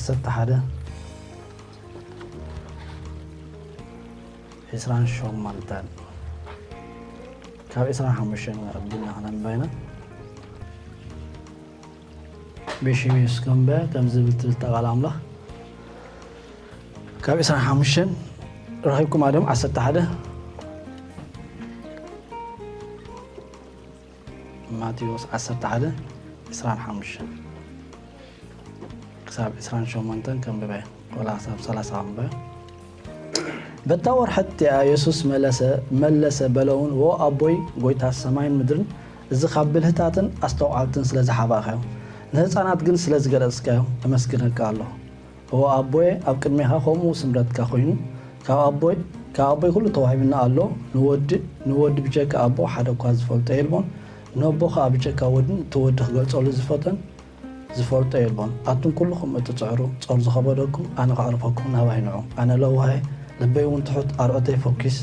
ዓሰርተ ሓደ፣ ዕስራን ሸሞንተን፣ ካብ ዕስራን ሓሙሽተን ኣቢልና ክነንብብ ኢና። ብሽም የሱስ ከንበ ከምዚ ዝብል ትብል እታ ቃል ኣምላኽ። ካብ ዕስራን ሓሙሽተን ረኺብኩም ኣድዮም፣ ዓሰርተ ሓደ። ማቴዎስ ዓሰርተ ሓደ፣ ዕስራን ሓሙሽተን ክሳብ ዕስራን ሸሞንተን ከንብበ፣ ወላ ክሳብ ሰላሳ ከንብበ። በታ ወርሒ እቲኣ የሱስ መለሰ፣ መለሰ በለውን፣ "ዎ ኣቦይ፣ ጎይታ ሰማይን ምድርን፣ እዚ ካብ ብልህታትን ኣስተውዓልትን ስለ ዝሓባእካዮ፣ ንህፃናት ግን ስለ ዝገለጽካዮ፣ እመስግነካ ኣለኹ። እዎ ኣቦየ፣ ኣብ ቅድሜኻ ከምኡ ስምረትካ ኮይኑ፣ ካብ ኣቦይ፣ ካብ ኣቦይ ኩሉ ተዋሂብና ኣሎ። ንወዲ፣ ንወዲ ብጀካ ኣቦ ሓደ እኳ ዝፈልጦ የልቦን፣ ነቦ ከኣ ብጀካ ወድን እቲ ወዲ ክገልጸሉ ዝፈተን ዝፈልጦ የልቦን። ኣቱም ኩልኹም እትጽዕሩ፣ ጾር ዝኸበደኩም፣ ኣነ ከዕርፈኩም ናባይ ንዑ። ኣነ ለዋህ፣ ልበይ እውን ትሑት፣ ኣርዑተይ ፈኲስ፣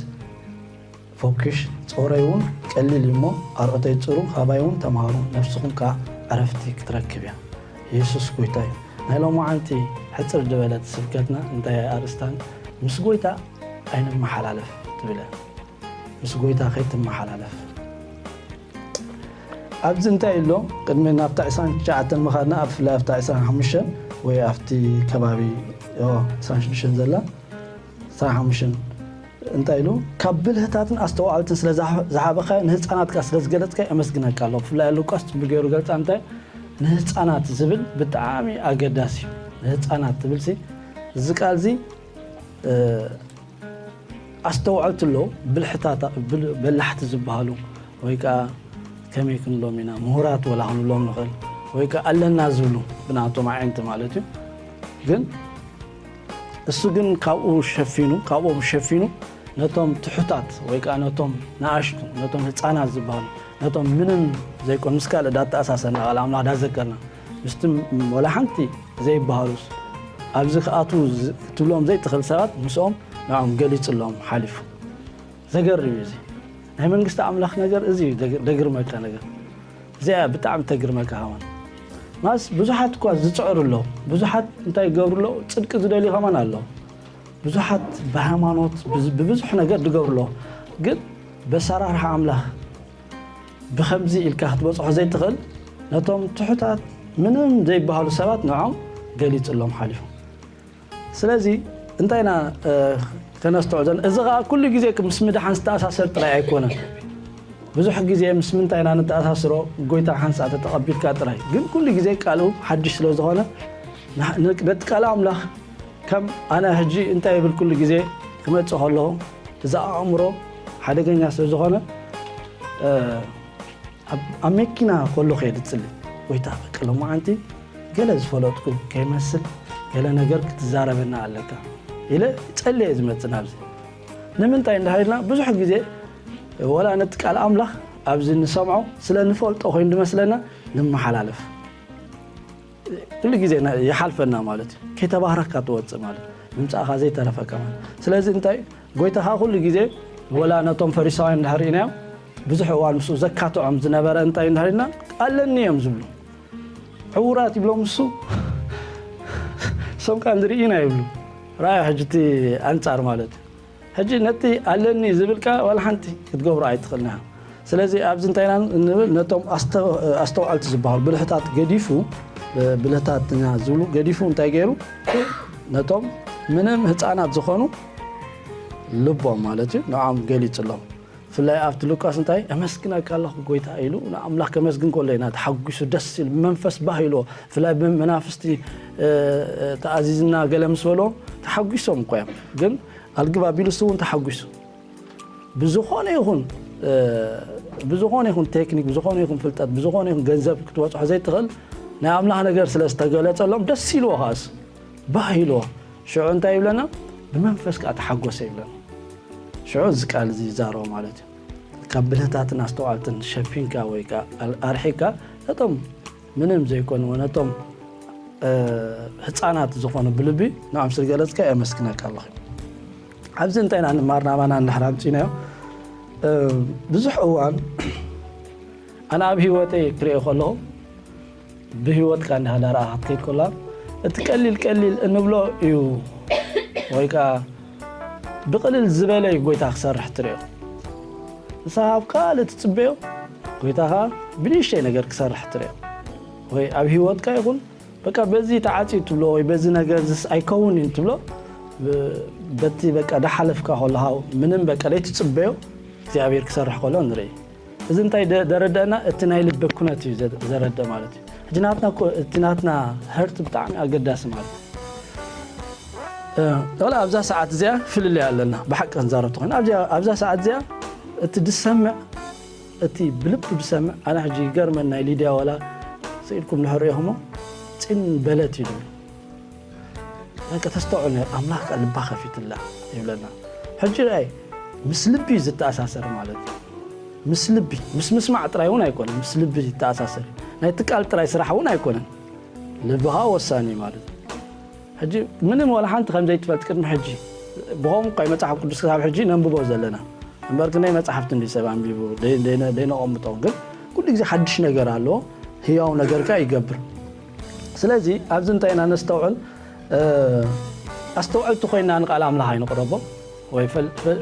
ፈኲሽ፣ ጾረይ እውን ቀሊል እዩ እሞ፣ ኣርዑተይ ጽሩ፣ ካባይ እውን ተምሃሩ፣ ነፍስኹም ከኣ ዕረፍቲ ክትረክብ እያ። የሱስ ጎይታ እዩ። ናይ ሎማዓንቲ ሕጽር ዝበለት ስብከትና እንታይ እያ ኣርእስታን? ምስ ጎይታ ኣይንመሓላለፍ ትብል እያ። ምስ ጎይታ ከይትመሓላለፍ። ኣብዚ እንታይ ኣሎ? ቅድሚ ናብታ ዕስራን ትሽዓተን ምኻድና፣ ኣብ ብፍላይ ኣብታ ዕስራን ሓሙሽተን ወይ ኣብቲ ከባቢ፣ ኦ፣ ዕስራን ሽዱሽተን ዘላ፣ ዕስራን ሓሙሽተን እንታይ ኢሉ? "ካብ ብልህታትን ኣስተውዓልትን ስለ ዝሓ-፣ ዝሓበኻዮ፣ ንህፃናትካ ስለ ዝገለጽካዮ፣ የመስግነካ ኣለኹ።" ብፍላይ ሉቃስ ጽቡቅ ገይሩ ገልጻ። እንታይ ንህፃናት ዝብል ብጣዕሚ ኣገዳሲ እዩ። ንህፃናት ትብል ሲ፣ እዚ ቃል እዚ፣ እ፣ ኣስተውዐልቲ ኣለዉ፣ ብልሕታት፣ ብል-፣ በላሕቲ ዝበሃሉ፣ ወይ ከኣ ከመይ ክንብሎም ኢና፣ ምሁራት ወላ ክንብሎም ንኽእል፣ ወይ ከኣ ኣለና ዝብሉ ብናቶም ኣዒንቲ ማለት እዩ። ግን እሱ ግን ካብኡ ሸፊኑ፣ ካብኦም ሸፊኑ፣ ነቶም ትሑታት ወይ ከኣ ነቶም ንኣሽቱ፣ ነቶም ህፃናት ዝበሃሉ፣ ነቶም ምንም ዘይኮኑ፣ ምስ ካልእ ዳተኣሳሰርና፣ ቃል ኣምላኽ ዳዘከርና፣ ምስቲ ወላ ሓንቲ ዘይበሃሉስ፣ ኣብዚ ክኣትዉ ዝ-፣ ክትብሎም ዘይትኽእል ሰባት፣ ምስኦም ንዕኦም ገሊጹሎም ሓሊፉ። ዘገርም እዩ እዚ። ናይ መንግስቲ ኣምላኽ ነገር እዚ እዩ፣ ደግ-፣ ደግርመካ ነገር። እዚኣ ብጣዕሚ ተግርመካ ከማን። ማስ ብዙሓት እኳ ዝጽዕሩ ኣለዉ። ብዙሓት እንታይ ይገብሩ ኣለዉ? ጽድቂ ዝደልዩ ከማን ኣለዉ። ብዙሓት ብሃይማኖት፣ ብዝ-፣ ብብዙሕ ነገር ዝገብሩ ኣለዉ። ግን በሰራርሓ ኣምላኽ ብኸምዚ ኢልካ ክትበጽሖ ዘይትኽእል፣ ነቶም ትሑታት ምንም ዘይበሃሉ ሰባት ንዖም ገሊጹሎም ሓሊፉ። ስለዚ እንታይ ኢና፣ እ፣ ከነስተውዕል ዘለና? እዚ ኸኣ ኩሉ ግዜ ምስ ምድሓን ዝተኣሳሰር ጥራይ ኣይኮነን። ብዙሕ ግዜ ምስ ምንታይ ኢና ንተኣሳስሮ? ጎይታ ሓንሳእ ተተቐቢልካ ጥራይ። ግን ኩሉ ግዜ ቃሉ ሓድሽ ስለ ዝኾነ፣ ንሕ-፣ ን-፣ ነቲ ቃል ኣምላኽ ከም ኣነ ሕጂ እንታይ ይብል ኩሉ ግዜ ክመጽእ ከለኹ፣ እዚ ኣእምሮ ሓደገኛ ስለ ዝኾነ፣ እ፣ ኣብ፣ ኣብ መኪና ከለኹ እየ ዝጽሊ። ጎይታ፣ በቃ ሎማዓንቲ ገለ ዝፈለጥኩ ከይመስል ገለ ነገር ክትዛረበና ኣለካ ኢለ ጸልየ እየ ዝመጽእ ናብዚ። ንምንታይ እንድሕር ኢልና፣ ብዙሕ ግዜ ወላ ነቲ ቃል ኣምላኽ ኣብዚ ንሰምዖ ስለ ንፈልጦ ኮይኑ ዝመስለና ንመሓላለፍ። ኩሉ ግዜ ና-፣ ይሓልፈና ማለት እዩ። ከይተባረኽካ ትወጽእ ማለት እዩ። ምምጻእኻ ዘይተረፈካ ማለት። ስለዚ እንታይ፣ ጎይታ ኸኣ ኩሉ ግዜ ወላ ነቶም ፈሪሳውያን እንድሕር ርኢናዮም፣ ብዙሕ እዋን ምስኡ ዘካትዖም ዝነበረ እንታይ እንድሕር ኢልና፣ ኣለኒ እዮም ዝብሉ። ዕዉራት ይብሎም እሱ፣ እሶም ከኣ ንርኢ ኢና ይብሉ። ረኣዮ ሕጂ እቲ ኣንጻር ማለት እዩ። ሕጂ ነቲ ኣለኒ ዝብል ከኣ ዋላ ሓንቲ ክትገብሮ ኣይትኽእልን ኢኻ። ስለዚ ኣብዚ እንታይ ኢና እንብል? ነቶም ኣስተ-፣ ኣስተውዓልቲ ዝበሃሉ ብልሕታት ገዲፉ፣ ብልሕታት ኢና ዝብሉ ገዲፉ እንታይ ገይሩ? ነቶም ምንም ህፃናት ዝኾኑ ልቦም ማለት እዩ፣ ንዖም ገሊፅሎም። ብፍላይ ኣብቲ ሉቃስ እንታይ፣ "ኣመስግነካ ኣለኹ ጎይታ" ኢሉ ንኣምላኽ ከመስግን ከሎ ኢና ተሓጒሱ፣ ደስ ኢሉ፣ ብመንፈስ ባህ ኢልዎ። ብፍላይ ብመናፍስቲ፣ እ፣ እ፣ ተኣዚዝና ገለ ምስ በልዎ ተሓጒሶም እኮ እዮም። ግን ኣልግብ ኣቢሉ እሱ እውን ተሓጒሱ። ብዝኾነ ይኹን፣ እ፣ ብዝኾነ ይኹን ቴክኒክ፣ ብዝኾነ ይኹን ፍልጠት፣ ብዝኾነ ይኹን ገንዘብ ክትበጽሖ ዘይትኽእል ናይ ኣምላኽ ነገር ስለ ዝተገለጸሎም ደስ ኢልዎ ኸኣስ ባህ ኢልዎ። ሽዑ እንታይ ይብለና? ብመንፈስ ከኣ ተሓጎሰ ይብለና። ሽዑ እዚ ቃል እዚ ይዛረቦ ማለት እዩ። ካብ ብልህታትን ኣስተውዓልትን ሸፊንካ ወይ ከኣ ኣል-፣ ኣርሒካ ነቶም ምንም ዘይኮኑ ነቶም፣ እ፣ ህፃናት ዝኾኑ ብልቢ ንዖም ስለ ገለፅካ የመስግነካ ኣለኹ። ኣብዚ እንታይ ኢና ንማር ናባና እንድሕር ኣምፂናዮ፣ እ፣ ብዙሕ እዋን ኣነ ኣብ ህይወተይ ክሪኦ ከለኹ ብህይወትካ እንዳሃለ ረኣኻ ክትከይድ ከላ እቲ ቀሊል ቀሊል እንብሎ እዩ፣ ወይ ከዓ ብቕልል ዝበለ እዩ ጎይታ ክሰርሕ ትርእዮ። ንስኻ ኣብ ካልእ ትጽበዮ፣ ጎይታ ኸዓ ብንእሽተይ ነገር ክሰርሕ ትርእዮ። ወይ ኣብ ህይወትካ ይኹን፣ በቃ በዚ ተዓጽዩ ትብሎ ወይ በዚ ነገር ዝስ ኣይከውን እዩ ትብሎ፣ ብ-፣ በቲ በቃ ዳሓለፍካ ከለኻ ምንም በቃ ዘይትጽበዮ እግዚኣብሔር ክሰርሕ ከሎ ንርኢ። እዚ እንታይ ደ-፣ ደረደእና? እቲ ናይ ልቢ ኩነት እዩ ዘ-፣ ዘረደ ማለት እዩ። ሕጂ ናትና እኮ፣ እቲ ናትና ህርት ብጣዕሚ ኣገዳሲ ማለት እዩ። እ፣ ወላ ኣብዛ ሰዓት እዚኣ ፍልልይ ኣለና፣ ብሓቂ ክንዛረብ ተኾይና፣ ኣብዚኣ፣ ኣብዛ ሰዓት እዚኣ እቲ ድሰምዕ፣ እቲ ብልቢ ድሰምዕ፣ ኣነ ሕጂ ይገርመን ናይ ሊድያ ወላ ስኢልኩም ድሕር ኢኹሞ፣ ፂን በለት እዩ ድብል። በቃ ተስተውዕል ነር፣ ኣምላኽ ከኣ ልባ ከፊትላ ይብለና። ሕጂ ርኣይ፣ ምስ ልቢ እዩ ዝተኣሳሰር ማለት እዩ። ምስ ልቢ፣ ምስ ምስማዕ ጥራይ እውን ኣይኮነን፣ ምስ ልቢ ዝተኣሳሰር እዩ። ናይቲ ቃል ጥራይ ስራሕ እውን ኣይኮነን። ልብኻ ወሳኒ እዩ ማለት እዩ። ሕጂ ምንም ዋላ ሓንቲ ከም ዘይትፈልጥ ቅድሚ ሕጂ፣ ብኸምኡ እኳ እዩ መጽሓፍ ቅዱስ ክሳብ ሕጂ ነንብቦ ዘለና። እምበር ክንደይ መጽሓፍቲ እንዲ ሰብ ኣንቢቡ ደይ-፣ ደይነ-፣ ደይነቐምጦ፣ ግን ኩሉ ግዜ ሓድሽ ነገር ኣለዎ፣ ህያው ነገር ከኣ ይገብር። ስለዚ ኣብዚ እንታይ ኢና ነስተውዕል? እ፣ ኣስተውዐልቲ ኮይና ንቃል ኣምላኽ ኣይንቕረቦ፣ ወይ ፈል-፣ ፈል-፣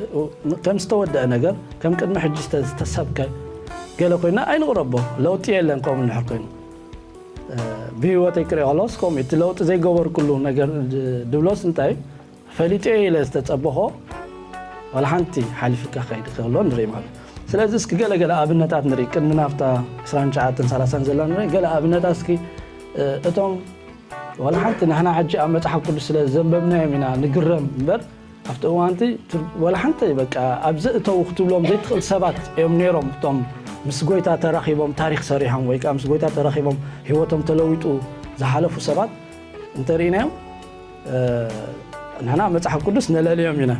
ከም ዝተወደአ ነገር፣ ከም ቅድሚ ሕጂ ዝተ-፣ ዝተሰብከ ገለ ኮይና ኣይንቕረቦ። ለውጢ የለን ከምኡ እንድሕር ኮይኑ። እ፣ ብህይወተይ ክርኢ ከለስ ከምኡ እቲ ለውጢ ዘይገበርኩሉ ነገር ድ-፣ ድብሎስ እንታይ እዩ? ፈሊጠ ኢለ ዝተጸበኾ ዋላ ሓንቲ ሓሊፉካ ክኸይድ ከሎ ንርኢ ማለት። ስለዚ እስኪ ገለ ገለ ኣብነታት ንርኢ። ቅድሚ ናብታ ዕስራን ትሽዓተን ሰላሳን ዘላ ንርኢ። ገለ ኣብነታት እስኪ፣ እ፣ እቶም ዋላ ሓንቲ ንሕና ሕጂ ኣብ መጽሓፍ ቅዱስ ስለ ዘንበብናዮም ኢና ንግረም እምበር፣ ኣብቲ እዋንቲ ትር-፣ ዋላ ሓንቲ በቃ ኣብዚ እተው ክትብሎም ዘይትኽእል ሰባት እዮም ነይሮም። እቶም ምስ ጎይታ ተራኺቦም ታሪኽ ሰሪሖም ወይ ከኣ ምስ ጎይታ ተራኺቦም ህይወቶም ተለዊጡ ዝሓለፉ ሰባት እንተርኢናዮም፣ እ፣ ንሕና መጽሓፍ ቅዱስ ነለልዮም ኢና።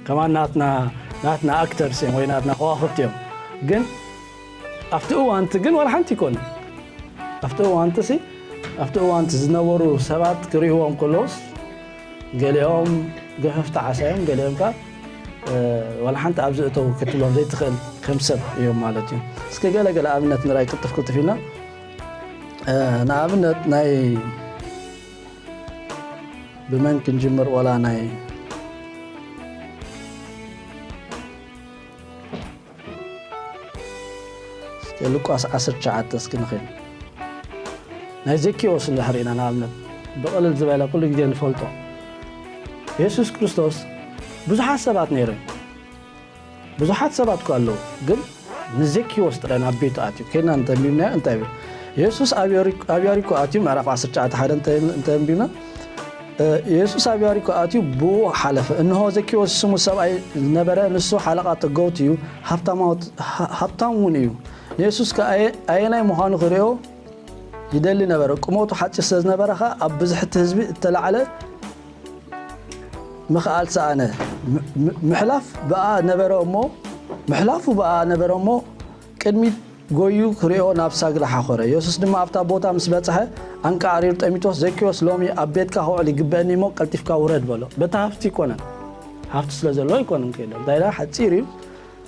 ከማን ናትና፣ ናትና ኣክተርስ እዮም ወይ ናትና ከዋኽብቲ እዮም። ግን ኣብቲ እዋንቲ ግን ዋላ ሓንቲ ይኮኑ። ኣብቲ እዋንቲ ሲ፣ ኣብቲ እዋንቲ ዝነበሩ ሰባት ክርእይዎም ከለውስ፣ ገሊኦም ገፈፍቲ ዓሳ እዮም፣ ገሊኦም ከኣ፣ እ፣ ዋላ ሓንቲ ኣብዚ እተው ክትብሎም ዘይትኽእል ከም ሰብ እዮም ማለት እዩ። እስኪ ገለ ገለ ኣብነት ንርኣይ ቅልጥፍ ቅልጥፍ ኢልና። እ፣ ንኣብነት ናይ ብመን ክንጅምር? ዋላ ናይ እስከ ሉቃስ ዓሰርተ ትሽዓተ እስኪ ንኽእል። ናይ ዘኪዎስ እንድሕር ኢና ንኣብነት ብቕልል ዝበለ ኩሉ ግዜ ንፈልጦ። የሱስ ክርስቶስ ብዙሓት ሰባት ነይሮም። ብዙሓት ሰባት እኮ ኣለዉ፣ ግን ንዘኪዎስ ጥራይ ናብ ቤቱ ኣትዩ። ኬና እንተንቢብናዮ እንታይ ይብል? የሱስ ኣብ የሪ-፣ ኣብ ያሪኮ ኣትዩ፣ ምዕራፍ ዓሰርተ ትሽዓተ ሓደ እንተ-፣ እንተንቢብና፣ እ፣ የሱስ ኣብ ያሪኮ ኣትዩ ብኡ ሓለፈ። እንሆ ዘኪዎስ ስሙ ሰብኣይ ነበረ፣ ንሱ ሓለቓ ተገውት እዩ፣ ሃብታማውት-፣ ሃ-፣ ሃብታም እውን እዩ። ንየሱስ ከኣ ኣየ-፣ ኣየናይ ምዃኑ ክርእዮ ይደሊ ነበረ። ቁመቱ ሓጺር ስለ ዝነበረ ኸኣ ኣብ ብዝሒ እቲ ህዝቢ እተላዕለ ምኽኣል ሰኣነ። ም-፣ ም-፣ ምሕላፍ ብኣ ነበረ እሞ፣ ምሕላፉ ብኣ ነበረ እሞ፣ ቅድሚት ጎዩ ክርእዮ ናብ ሳግላ ሓኾረ። የሱስ ድማ ኣብታ ቦታ ምስ በጽሐ፣ ኣንቃዕሪሩ ጠሚቶስ፣ "ዘኪዎስ፣ ሎሚ ኣብ ቤትካ ክውዕል ይግበአኒ እሞ፣ ቀልጢፍካ ውረድ" በሎ። በቲ ሃፍቲ ኣይኮነን፣ ሃፍቲ ስለ ዘለዎ ኣይኮነን ከይዱ። እንታይ ኢላ? ሓጺር እዩ።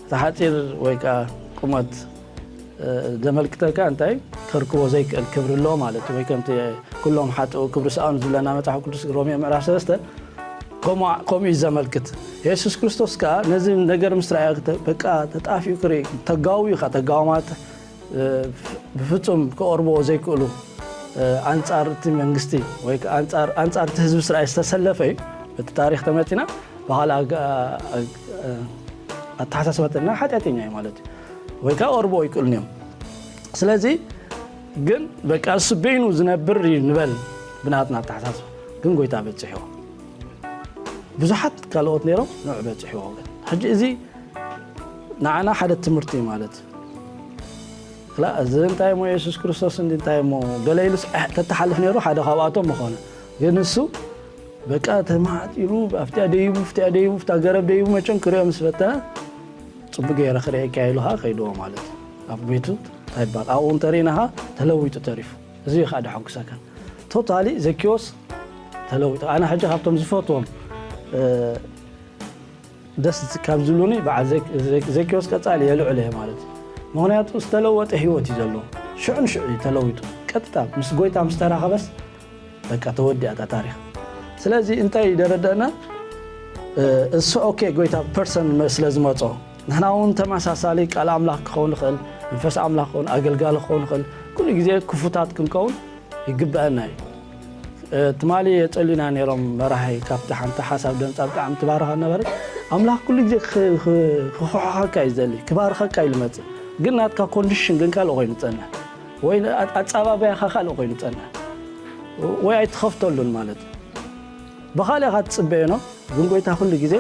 እቲ ሓጺር ወይ ከኣ ቁመት፣ እ፣ ዘመልክተካ እንታይ? ከርክቦ ዘይክእል ክብሪ ኣለዎ ማለት እዩ። ወይ ከምቲ "ኩሎም ሓጥኡ ክብሪ ሰኣኑ" ዝብለና መጽሓፍ ቅዱስ ሮሜ ምዕራፍ ሰለስተ፣ ከምኡ፣ ከምኡ እዩ ዘመልክት። የሱስ ክርስቶስ ከኣ ነዚ ነገር ምስ ረኣየ ክተ-፣ በቃ ተጣፊኡ ክርኢ፣ ተጋዊ እዩ ከኣ። ተጋዊ ማለት፣ እ፣ ብፍጹም ክቐርብዎ ዘይክእሉ፣ እ፣ ኣንጻር እቲ መንግስቲ ወይ ከኣ ኣንጻር፣ ኣንጻር እቲ ህዝቢ እስራኤል ዝተሰለፈ እዩ። በቲ ታሪኽ ተመጺና፣ ብኻልእ ኣገ-፣ እ፣ ኣተሓሳስባ ተልና ሓጢኣተኛ እዩ ማለት እዩ። ወይ ከኣ ክቐርብዎ ኣይክእሉን እዮም። ስለዚ ግን በቃ እሱ በይኑ ዝነብር እዩ ንበል ብናትና ኣተሓሳስባ። ግን ጎይታ በጺሕዎ። ብዙሓት ካልኦት ነይሮም፣ ንዑ በጺሕዎ ግን። ሕጂ እዚ ንዓና ሓደ ትምህርቲ እዩ ማለት እዩ። ክላ-፣ እዚ እንታይ እሞ የሱስ ክርስቶስ እንዲ እንታይ እሞ ገለ ኢሉስ፣ እ፣ ተተሓልፍ ነይሩ ሓደ ካብኣቶም ምኾነ። ግን እሱ በቃ ተማዕጢሩ፣ ኣብቲኣ ደይቡ፣ ኣብቲኣ ደይቡ፣ ኣብታ ገረብ ደይቡ መቸም ክርእዮ ምስ ፈተነ፣ "ጽቡቅ ገይረ ክርእየካ" ኢሉ ኸኣ ከይድዎ ማለት እዩ። ኣብ ቤቱ እንታይ ይባል? ኣብኡ እንተርኢና ኸኣ ተለዊጡ ተሪፉ። እዚ እዩ ኸኣ ደሐጉሰካ። ቶታሊ ዘኪዎስ ተለዊጡ። ኣነ ሕጂ ካብቶም ዝፈትዎም፣ እ፣ ደስ ካብ ዝብሉኒ በዓል ዘክ-፣ ዘክ-፣ ዘኪዎስ ቀጻሊ የልዕሎ እየ ማለት እዩ። ምኽንያቱ ዝተለወጠ ህይወት እዩ ዘለዎ። ሽዑ ንሽዑ እዩ ተለዊጡ። ቀጥታ ምስ ጎይታ ምስ ተራኸበስ በቃ ተወዲኣ እታ ታሪኽ። ስለዚ እንታይ ደረደእና? እሱ ኦኬ ጎይታ ፐርሰን ስለ ዝመጾ ንሕና እውን ተመሳሳሊ ቃል ኣምላኽ ክኸውን ይኽእል፣ መንፈስ ኣምላኽ ክኸውን፣ ኣገልጋሊ ክኸውን ይኽእል። ኩሉ ግዜ ክፉታት ክንከውን ይግበአና እዩ። ትማሊ የጸሉና ነይሮም መራሒ ካብቲ ሓንቲ ሓሳብ ደምጻ ብጣዕሚ ትባረኸ ነበረት። ኣምላኽ ኩሉ ግዜ ክኹሕኸካ እዩ ዘሊ፣ ክባርኸካ እዩ ልመጽእ። ግን ናትካ ኮንዲሽን ግን ካልእ ኮይኑ ጸንሕ፣ ወይ ኣጻባበያኻ ካልእ ኮይኑ ጸንሕ፣ ወይ ኣይትኸፍተሉን ማለት እዩ። ብኻልእ ኢኻ ትጽበዮ ነው፣ ግን ጎይታ ኩሉ ግዜ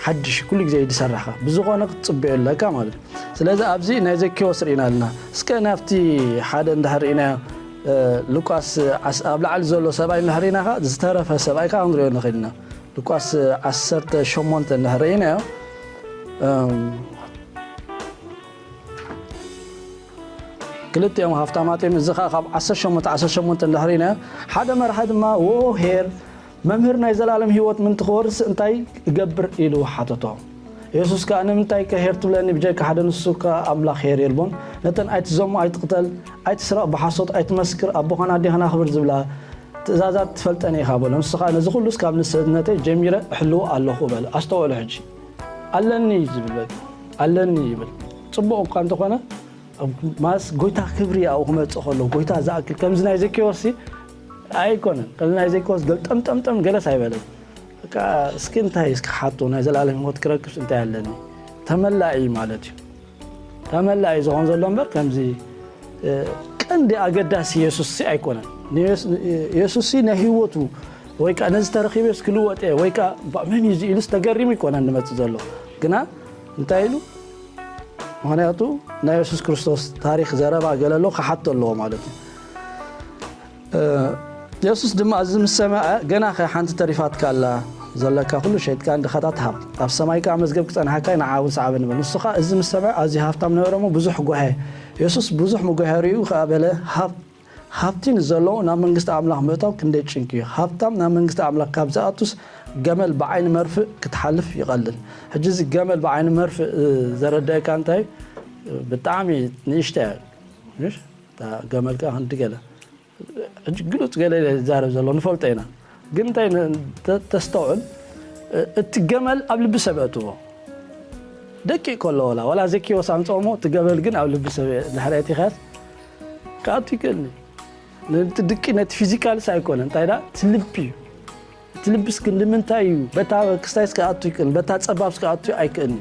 ሓድሽ ኩሉ ግዜ እዩ ዝሰርሕካ። ብዝኾነ ክትጽበዮ ኣለካ ማለት እዩ። ስለዚ ኣብዚ ናይ ዘኪዎስ ርኢና ኣለና። እስከ ናብቲ ሓደ እንድሕር ርኢናዮ፣ ሉቃስ ኣብ ላዕሊ ዘሎ ሰብኣይ እንድሕር ርኢናኻ ዝተረፈ ሰብኣይ ከዓ ክንሪኦ ንኽእል ኢና። ሉቃስ ዓሰርተ ሸሞንተ እንድሕር ርኢናዮ፣ ክልቲኦም ሃፍታማት እዮም። እዚ ከዓ ካብ ዓሰርተ ሸሞንተ ዓሰርተ ሸሞንተ እንድሕር ርኢናዮ፣ ሓደ መራሒ ድማ፣ ዎ ሄር፣ መምህር፣ ናይ ዘላለም ህይወት ምእንቲ ክወርስ እንታይ እገብር? ኢሉ ሓተቶ። የሱስ ከኣ፣ ንምንታይ ከ ሄር ትብለኒ? ብጀካ ሓደ ንሱ ከኣ ኣምላኽ ሄር የልቦን። ነተን ኣይትዘሙ፣ ኣይትቕተል፣ ኣይትስረቕ፣ ብሓሶት ኣይትመስክር፣ ኣቦኻን ኣዴኻን ኣኽብር ዝብላ ትእዛዛት ትፈልጠን ኢኻ በሎ። ንሱ ከኣ፣ ነዚ ኩሉስ ካብ ንእስነተይ ጀሚረ እሕልዎ ኣለኹ በለ። ኣስተውዕሉ ሕጂ። ኣለኒ እዩ ዝብል በቃ። ኣለኒ ይብል። ጽቡቕ እኳ እንተኾነ፣ ማስ ጎይታ ክብሪ ኣብኡ ክመጽእ ከሎ፣ ጎይታ ዝኣክል ከምዚ ናይ ዘኪዎስ ሲ ኣይኮነን። ከምዚ ናይ ዘኪዎስ ገልጠምጠምጠም ገለስ ኣይበለን። በቃ እስኪ እንታይ እስኪ ሓቶ ናይ ዘላለም ህይወት ክረክብስ እንታይ ኣለኒ? ተመላኢ ማለት እዩ። ተመላኢ ዝኾን ዘሎ እምበር ከምዚ ቀንዲ ኣገዳሲ የሱስ ሲ ኣይኮነን። የሱስ ሲ ናይ ህይወቱ ወይ ከዓ ነዚ ተረኺበስ ክልወጥ እየ ወይ ከዓ መን እዩ እዚ ኢሉስ ተገሪሙ ይኮነን ንመጽእ ዘሎ። ግና እንታይ ኢሉ? ምኽንያቱ ናይ የሱስ ክርስቶስ ታሪኽ ዘረባ ገለ ኣሎ ክሓቶ ኣለዎ ማለት እዩ። የሱስ ድማ እዚ ምስ ሰምዐ፣ ገናኸ ሓንቲ ተሪፋትካ ኣላ፣ ዘለካ ኩሉ ሸይጥካ ንድኻታት ሃብ፣ ኣብ ሰማይ ከኣ መዝገብ ክጸንሓካ እዩ፣ ንዓ እውን ሰዓበኒ በሎ። ንሱ ኸኣ እዚ ምስ ሰምዐ ኣዝዩ ሃብታም ነበረ እሞ ብዙሕ ጓሄ። የሱስ ብዙሕ መጓሄ ርእዩ ኸኣ በለ፣ ሃብ-፣ ሃብቲ ንዘለዉ ናብ መንግስቲ ኣምላኽ ምእታው ክንደይ ጭንቂ እዩ። ሃብታም ናብ መንግስቲ ኣምላኽ ካብ ዝኣቱስ ገመል ብዓይኒ መርፍእ ክትሓልፍ ይቐልል። ሕጂ እዚ ገመል ብዓይኒ መርፍእ ዘረደአካ እንታይ እዩ? ብጣዕሚ ንእሽተይ እያ። ምሽ? እታ ገመል ከኣ ክንዲ ገለ። ሕጂ ግሉጽ ገለ ኢለ ዝዛረብ ዘሎ ንፈልጦ ኢና። ግን እንታይ ን-፣ ተ-፣ ተስተውዕል፣ እ-፣ እቲ ገመል ኣብ ልቢ ሰብ እእትዎ። ደቂቕ ከሎ ወላ፣ ወላ ዘኪዎስ ኣምጽኦ እሞ እቲ ገመል ግን ኣብ ልቢ ሰብ ድሕሪ ኣእቲኻስ ክኣቱ ይክእል እዩ። ነቲ ድቂ ነቲ ፊዚካልስ ኣይኮነን፣ እንታይ ደኣ እቲ ልቢ እዩ። እቲ ልብስ ግን ንምንታይ እዩ? በታ ክስታይስ ክኣቱ ይክእል፣ በታ ጸባብስ ክኣቱ ኣይክእልኒ፣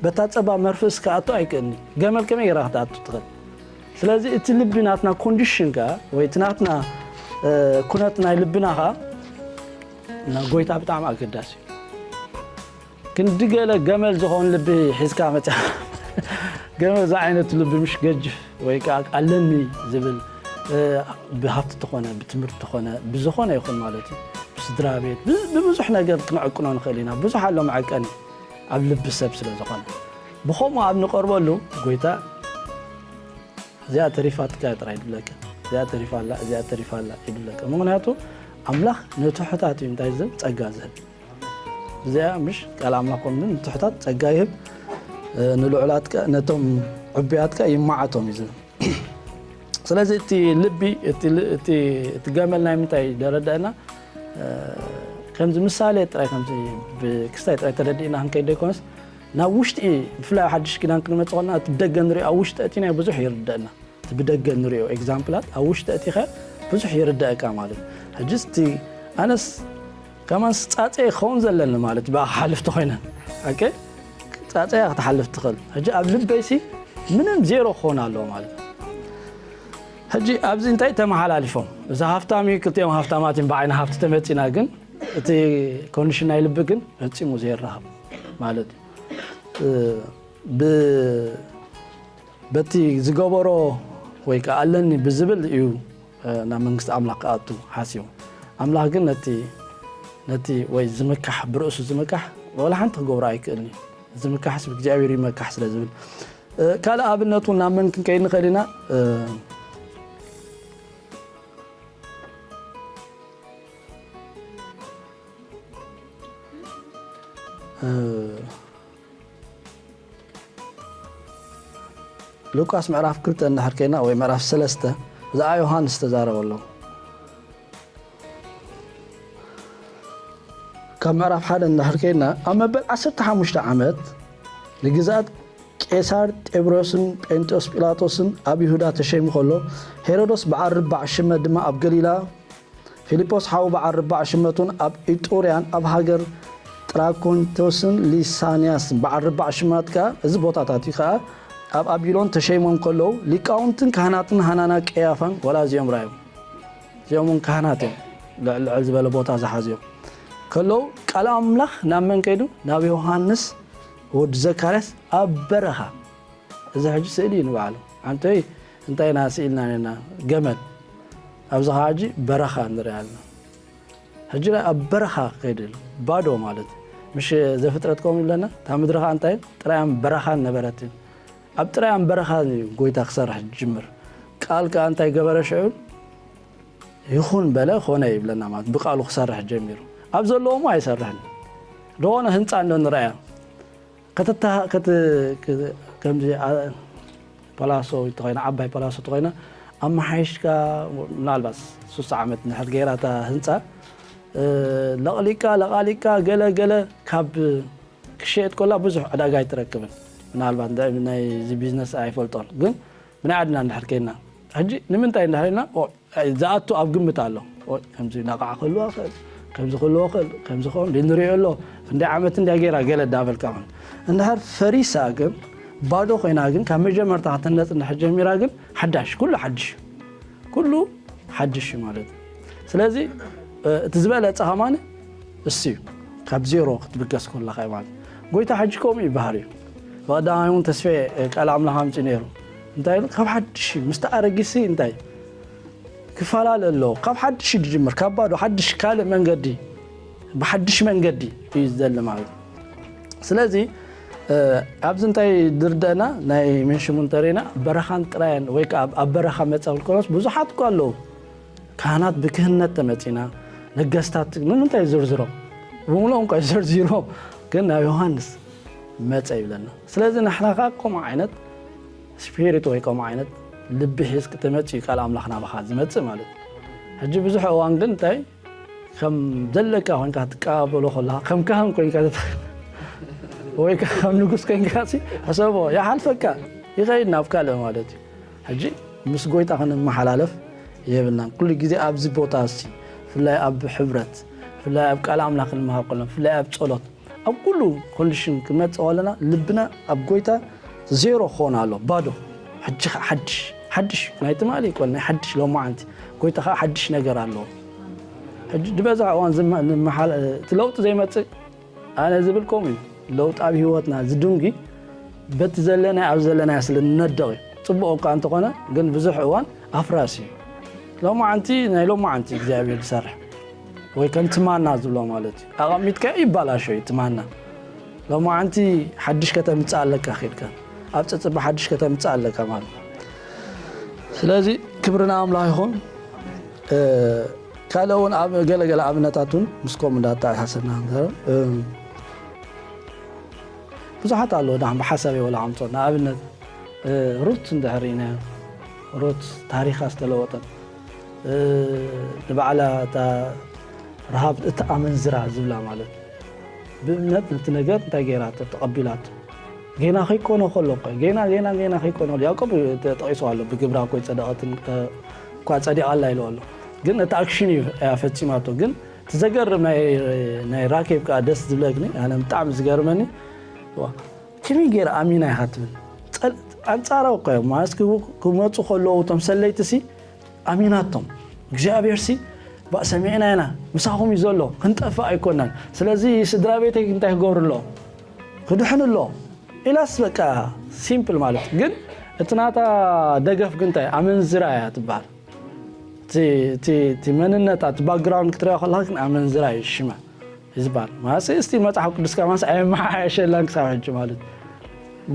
በታ ጸባብ መርፍእስ ክኣቱ ኣይክእልኒ። ገመል ከመይ ጌራ ክትኣቱ ትኽእል? ስለዚ እቲ ልቢ ናትና ኮንዲሽን ከኣ ወይ እቲ ናትና፣ እ፣ ኩነት ናይ ልብና ከኣ ንጎይታ ብጣዕሚ ኣገዳሲ እዩ። ክንዲ ገለ ገመል ዝኾን ልቢ ሒዝካ መጽያ። ገመል ዝዓይነቱ ልቢ ምሽ ገጅፍ ወይ ከኣ ኣለኒ ዝብል፣ እ፣ ብሃብቲ ተኾነ፣ ብትምህርቲ ተኾነ፣ ብዝኾነ ይኹን ማለት እዩ። ብስድራ ቤት፣ ብ-፣ ብብዙሕ ነገር ክንዕቅኖ ንኽእል ኢና። ብዙሕ ኣሎ መዐቀኒ ኣብ ልቢ ሰብ ስለ ዝኾነ። ብኸምኡ ኣብ ንቐርበሉ ጎይታ እዚኣ ተሪፋትካ ጥራይ ይብለካ። እዚኣ ተሪፋ ኣላ፣ እዚኣ ተሪፋ ኣላ ይብለካ። ምኽንያቱ ኣምላኽ ንትሑታት እዩ እንታይ ዝህብ? ጸጋ ዝህብ። እዚኣ ምሽ ቃል ኣምላኽ ከምዚ ንትሑታት ጸጋ ይህብ፣ እ፣ ንልዑላት ከ-፣ ነቶም ዕቡያት ከ ይመዓቶም እዩ ዝብል። ስለዚ እቲ ልቢ፣ እቲ ል-፣ እቲ፣ እቲ ገመል ናይ ምንታይ ደረደአና? እ፣ ከምዚ ምሳሌ ጥራይ፣ ከምዚ ብክስታይ ጥራይ ተረዲእና ክንከይድ ዘይኮነስ፣ ናብ ውሽጢ፣ ብፍላይ ኣብ ሓድሽ ኪዳን ክንመጽእ ከለና፣ እቲ ብደገ ንሪኦ ኣብ ውሽጢ ኣእቲናዮ ብዙሕ ይርደአና። እቲ ብደገ ንሪኦ ኤግዛምፕላት ኣብ ውሽጢ ኣእቲኻ ብዙሕ ይርደአካ ማለት እዩ። ሕጂ እስቲ ኣነስ ከማንስ ጻጸ ክኸውን ዘለኒ ማለት እዩ፣ ብኣኻ ሓልፍቲ ኮይነ። ኦኬ? ጻጸ እያ ክትሓልፍ ትኽእል። ሕጂ ኣብ ልበይሲ ምንም ዜሮ ክኸውን ኣለዎ ማለት እዩ። ሕጂ ኣብዚ እንታይ ተመሓላሊፎም? እዚ ሃፍታም እዩ፣ ክልቲኦም ሃፍታማት እዮም፣ ብዓይኒ ሃፍቲ ተመጺና፣ ግን እቲ ኮንዲሽን ናይ ልቢ ግን ፈጺሙ ዘይራኸብ ማለት እዩ። እ፣ ብ-፣ በቲ ዝገበሮ ወይ ከኣ ኣለኒ ብዝብል እዩ፣ እ፣ ናብ መንግስቲ ኣምላኽ ክኣቱ ሓሲቡ። ኣምላኽ ግን ነቲ፣ ነቲ ወይ ዝምካሕ፣ ብርእሱ ዝምካሕ፣ ወላ ሓንቲ ክገብሮ ኣይክእልን እዩ። ዝምካሕስ ብእግዚኣብሔር ይመካሕ ስለ ዝብል። እ፣ ካልእ ኣብነት እውን ናብ መን ክንከይድ ንኽእል ኢና? እ፣ እ፣ ሉቃስ ምዕራፍ ክልተ እንድሕር ከይና ወይ ምዕራፍ ሰለስተ ብዛዕባ ዮሃንስ ተዛረበ ኣሎ። ካብ ምዕራፍ ሓደ እንድሕር ከይድና፣ ኣብ መበል ዓሰርተ ሓሙሽተ ዓመት ንግዝኣት ቄሳር ጤብሮስን ጴንጢዮስ ጲላጦስን ኣብ ይሁዳ ተሸይሙ ከሎ፣ ሄሮዶስ በዓል ርባዕ ሽመት ድማ ኣብ ገሊላ፣ ፊልጶስ ሓው በዓል ርባዕ ሽመቱን ኣብ ኢጡርያን ኣብ ሃገር ጥራኮንቶስን ሊሳንያስን በዓል ርባዕ ሽማት ከኣ፣ እዚ ቦታታት እዩ ከኣ፣ ኣብ ኣቢሎን ተሸይሞም ከለዉ፣ ሊቃውንትን ካህናትን ሃናና ቀያፋን ዋላ እዚኦም ራዮም። እዚኦም እውን ካህናት እዮም። ልዕል ልዕል ዝበለ ቦታ ዝሓዙ እዮም። ከለዉ ቃል ኣምላኽ ናብ መን ከይዱ? ናብ ዮሃንስ ወዲ ዘካርያስ ኣብ በረኻ። እዚ ሕጂ ስእሊ እዩ ንባዕሉ። ኣንቶይ እንታይ ኢና ስኢልና ነና? ገመል። ኣብዚ ኸዓ ሕጂ በረኻ ንርኢ ኣለና። ሕጂ ኣብ በረኻ ከይዱ ኣሎ። ባዶ ማለት። ምሽ ዘፍጥረት ከምኡ ይብለና? እታ ምድሪ ኸዓ እንታይ? ጥራያን በረኻን ነበረት። ኣብ ጥራያን በረኻን እዩ ጎይታ ክሰርሕ ዝጅምር። ቃል ከኣ እንታይ ገበረ ሽዑ? ይኹን በለ፣ ኾነ ይብለና ማለት ብቃሉ ክሰርሕ ጀሚሩ። ኣብ ዘለዎም ኣይሰርሕን። ዝኾነ ህንጻ እንዶ ንረኣያ። ከተታ-፣ ከት-፣ ከ-፣ ከምዚ ኣ-፣ ፓላሶ እንተኾይና፣ ዓባይ ፓላሶ እንተኾይና፣ ኣመሓይሽካ፣ ምናልባት ሱሳ ዓመት እንድሕር ገይራ እታ ህንጻ፣ እ፣ ለቕሊቃ፣ ለቓሊቃ፣ ገለ፣ ገለ ካብ ክሸየጥ ከላ ብዙሕ ዕዳጋ ኣይትረክብን። ምናልባት እንዳ-፣ ናይዚ ቢዝነስ ኣይፈልጦን፣ ግን ብናይ ዓድና እንድሕር ከይና፣ ሕጂ ንምንታይ እንድሕር ኢልና፣ ኦ፣ ዝኣቱ ኣብ ግምት ኣሎ። ኦ፣ ከምዚ ናቕዓ ክህልዋ ክእል፣ ከምዚ ክህልዎ ክእል፣ ከምዚ ክኸውን እንዲ ንሪኦ ኣሎ፣ ክንደይ ዓመት እንድያ ገይራ ገለ እንዳበልካ ኹን። እንድሕር ፈሪሳ ግን፣ ባዶ ኮይና ግን፣ ካብ መጀመርታ ክትህነጽ እንድሕር ጀሚራ ግን፣ ሓዳሽ፣ ኩሉ ሓድሽ እዩ። ኩሉ ሓድሽ እዩ ማለት እዩ። ስለዚ፣ እ፣ እቲ ዝበለጸ ከማን እሱ እዩ። ካብ ዜሮ ክትብገስ ከለኻ እዩ ማለት። ጎይታ ሕጂ ከምኡ እዩ ባህሪኡ። ብቐዳማይ እውን ተስፌ፣ እ፣ ቃል ኣምላኽ ኣምጺኡ ነይሩ። እንታይ ኢሉ? ካብ ሓድሽ እዩ። ምስቲ ኣረጊሲ እንታይ? ክፈላለ ኣለዎ። ካብ ሓድሽ እዩ ዝጅምር። ካብ ባዶ ሓድሽ ካልእ መንገዲ፣ ብሓድሽ መንገዲ እዩ ዝደሊ ማለት እዩ። ስለዚ፣ እ፣ ኣብዚ እንታይ ዝርደአና? ናይ ሜንሽሙ እንተሪእና፣ በረኻን ጥራያን ወይ ከኣ ኣብ፣ ኣብ በረኻ መጸ ክልኮኖስ ብዙሓት እኮ ኣለዉ። ካህናት ብክህነት ተመጺና፣ ነገስታት ንምንታይ ዝርዝሮም? ብምልኦም እኳ እዩ ዘርዚሮም፣ ግን ናብ ዮሃንስ መጸ ይብለና። ስለዚ ንሕና ከኣ ከምኡ ዓይነት ስፒሪት ወይ ከምኡ ዓይነት ልቢ ሒዝክ ተመጺኡ ቃል ኣምላኽ ናባኻ ዝመጽእ ማለት እዩ። ሕጂ ብዙሕ እዋን ግን እንታይ ከም ዘለካ ኮይንካ ትቀባበሎ ከለኻ፣ ከም ካህን ኮይንካ ትት-፣ ወይ ከ-፣ ከም ንጉስ ኮይንካ ሲ፣ ሕሰቦ፣ ይሓልፈካ፣ ይኸይድ ናብ ካልእ ማለት እዩ። ሕጂ ምስ ጎይታ ክንመሓላለፍ የብልናን። ኩሉ ግዜ ኣብዚ ቦታ እዚ፣ ብፍላይ ኣብ ሕብረት፣ ብፍላይ ኣብ ቃል ኣምላኽ ክንመሃር ከለና፣ ብፍላይ ኣብ ጸሎት፣ ኣብ ኩሉ ኮንዲሽን ክንመጽእ ከለና፣ ልብና ኣብ ጎይታ ዜሮ ክኾን ኣሎ፣ ባዶ። ሕጂ ኸኣ ሓድሽ፣ ሓድሽ፣ ናይ ትማሊ ይኮን፣ ናይ ሓድሽ ሎማዓንቲ። ጎይታ ኸኣ ሓድሽ ነገር ኣለዎ። ሕጂ ዝበዝሕ እዋን ዝመ-፣ ንመሓል-፣ እቲ ለውጢ ዘይመጽእ፣ ኣነ ዝብል ከምኡ እዩ። ለውጢ ኣብ ህይወትና ዝድንጉ በቲ ዘለናዮ፣ ኣብ ዘለናዮ ስለ ንነድቕ እዩ። ጽቡቕ እኳ እንተኾነ፣ ግን ብዙሕ እዋን ኣፍራሲ እዩ። ሎማዓንቲ፣ ናይ ሎማዓንቲ እግዚኣብሔር ዝሰርሕ። ወይ ከም ትማና ዝብሎ ማለት እዩ። ኣቐሚጥካዮ ይባላሾ እዩ ትማና። ሎማዓንቲ ሓድሽ ከተምጽእ ኣለካ ኺድካ። ኣብ ጸጸባ ሓድሽ ከተምጽእ ኣለካ ማለት እዩ። ስለዚ ክብሪ ንኣምላኽ ይኹን። እ፣ ካልእ እውን ኣብ ገለ ገለ ኣብነታት እውን ምስ ከምኡ እንዳተኣሳሰርና ንዛረብ። እ፣ ብዙሓት ኣለዉ፣ ንዓም ብሓሳብ እየ ወላ ኣምጾ። ንኣብነት፣ እ፣ ሩት እንድሕር ርኢናዮ፣ ሩት ታሪኻ ዝተለወጠት፣ እ፣ ንባዕላ እታ ረሃብ፣ እታ ኣመንዝራ ዝብላ ማለት፣ ብእምነት ነቲ ነገር እንታይ ገይራቶ? ተቐቢላቶ። ጌና ከይኮነ ከሎ እኮ፣ ጌና፣ ጌና፣ ጌና ከይኮነ ከሎ፣ ያዕቆብ ተጠቒሱ ኣሎ፣ ብግብራ እኮ ኣይጸደቐትን፣ እኳ ጸዲቓ ኣላ ኢሉ ኣሎ። ግን እቲ ኣክሽን እዩ እያ ፈጺማቶ። ግን እቲ ዘገርም ናይ፣ ናይ ራኬብ ከኣ ደስ ዝብለግኒ፣ ኣነ ብጣዕሚ ዝገርመኒ፣ ዋ፣ ከመይ ገይራ ኣሚና ኢኻ ትብል? ጸል-፣ ኣንጻራዊ እኮ እዮም። ማለት ክቡ-፣ ክመጹ ከለዉ እቶም ሰለይትሲ ኣሚናቶም። እግዚኣብሔርሲ፣ "ባ-፣ ሰሚዕና ኢና፣ ምሳኹም እዩ ዘሎ፣ ክንጠፍእ ኣይኮናን። ስለዚ ስድራ ቤተይ እንታይ ክገብሩ ኣለዎም? ክድሕኑ ኣለዎም." ኢላስ በቃ ሲምፕል ማለት። ግን እቲ ናታ ደገፍ ግን እንታይ? ኣመንዝራ እያ ትበሃል። እቲ፣ እቲ፣ እቲ መንነታ፣ እቲ ባክግራውንድ ክትሪኦ ከለኻ ግን ኣመንዝራ እዩ ሽማ እዩ ዝበሃል። ማለት እስቲ መጽሓፍ ቅዱስካ ማለት ኣየመሓየሸላን ክሳብ ሕጂ ማለት።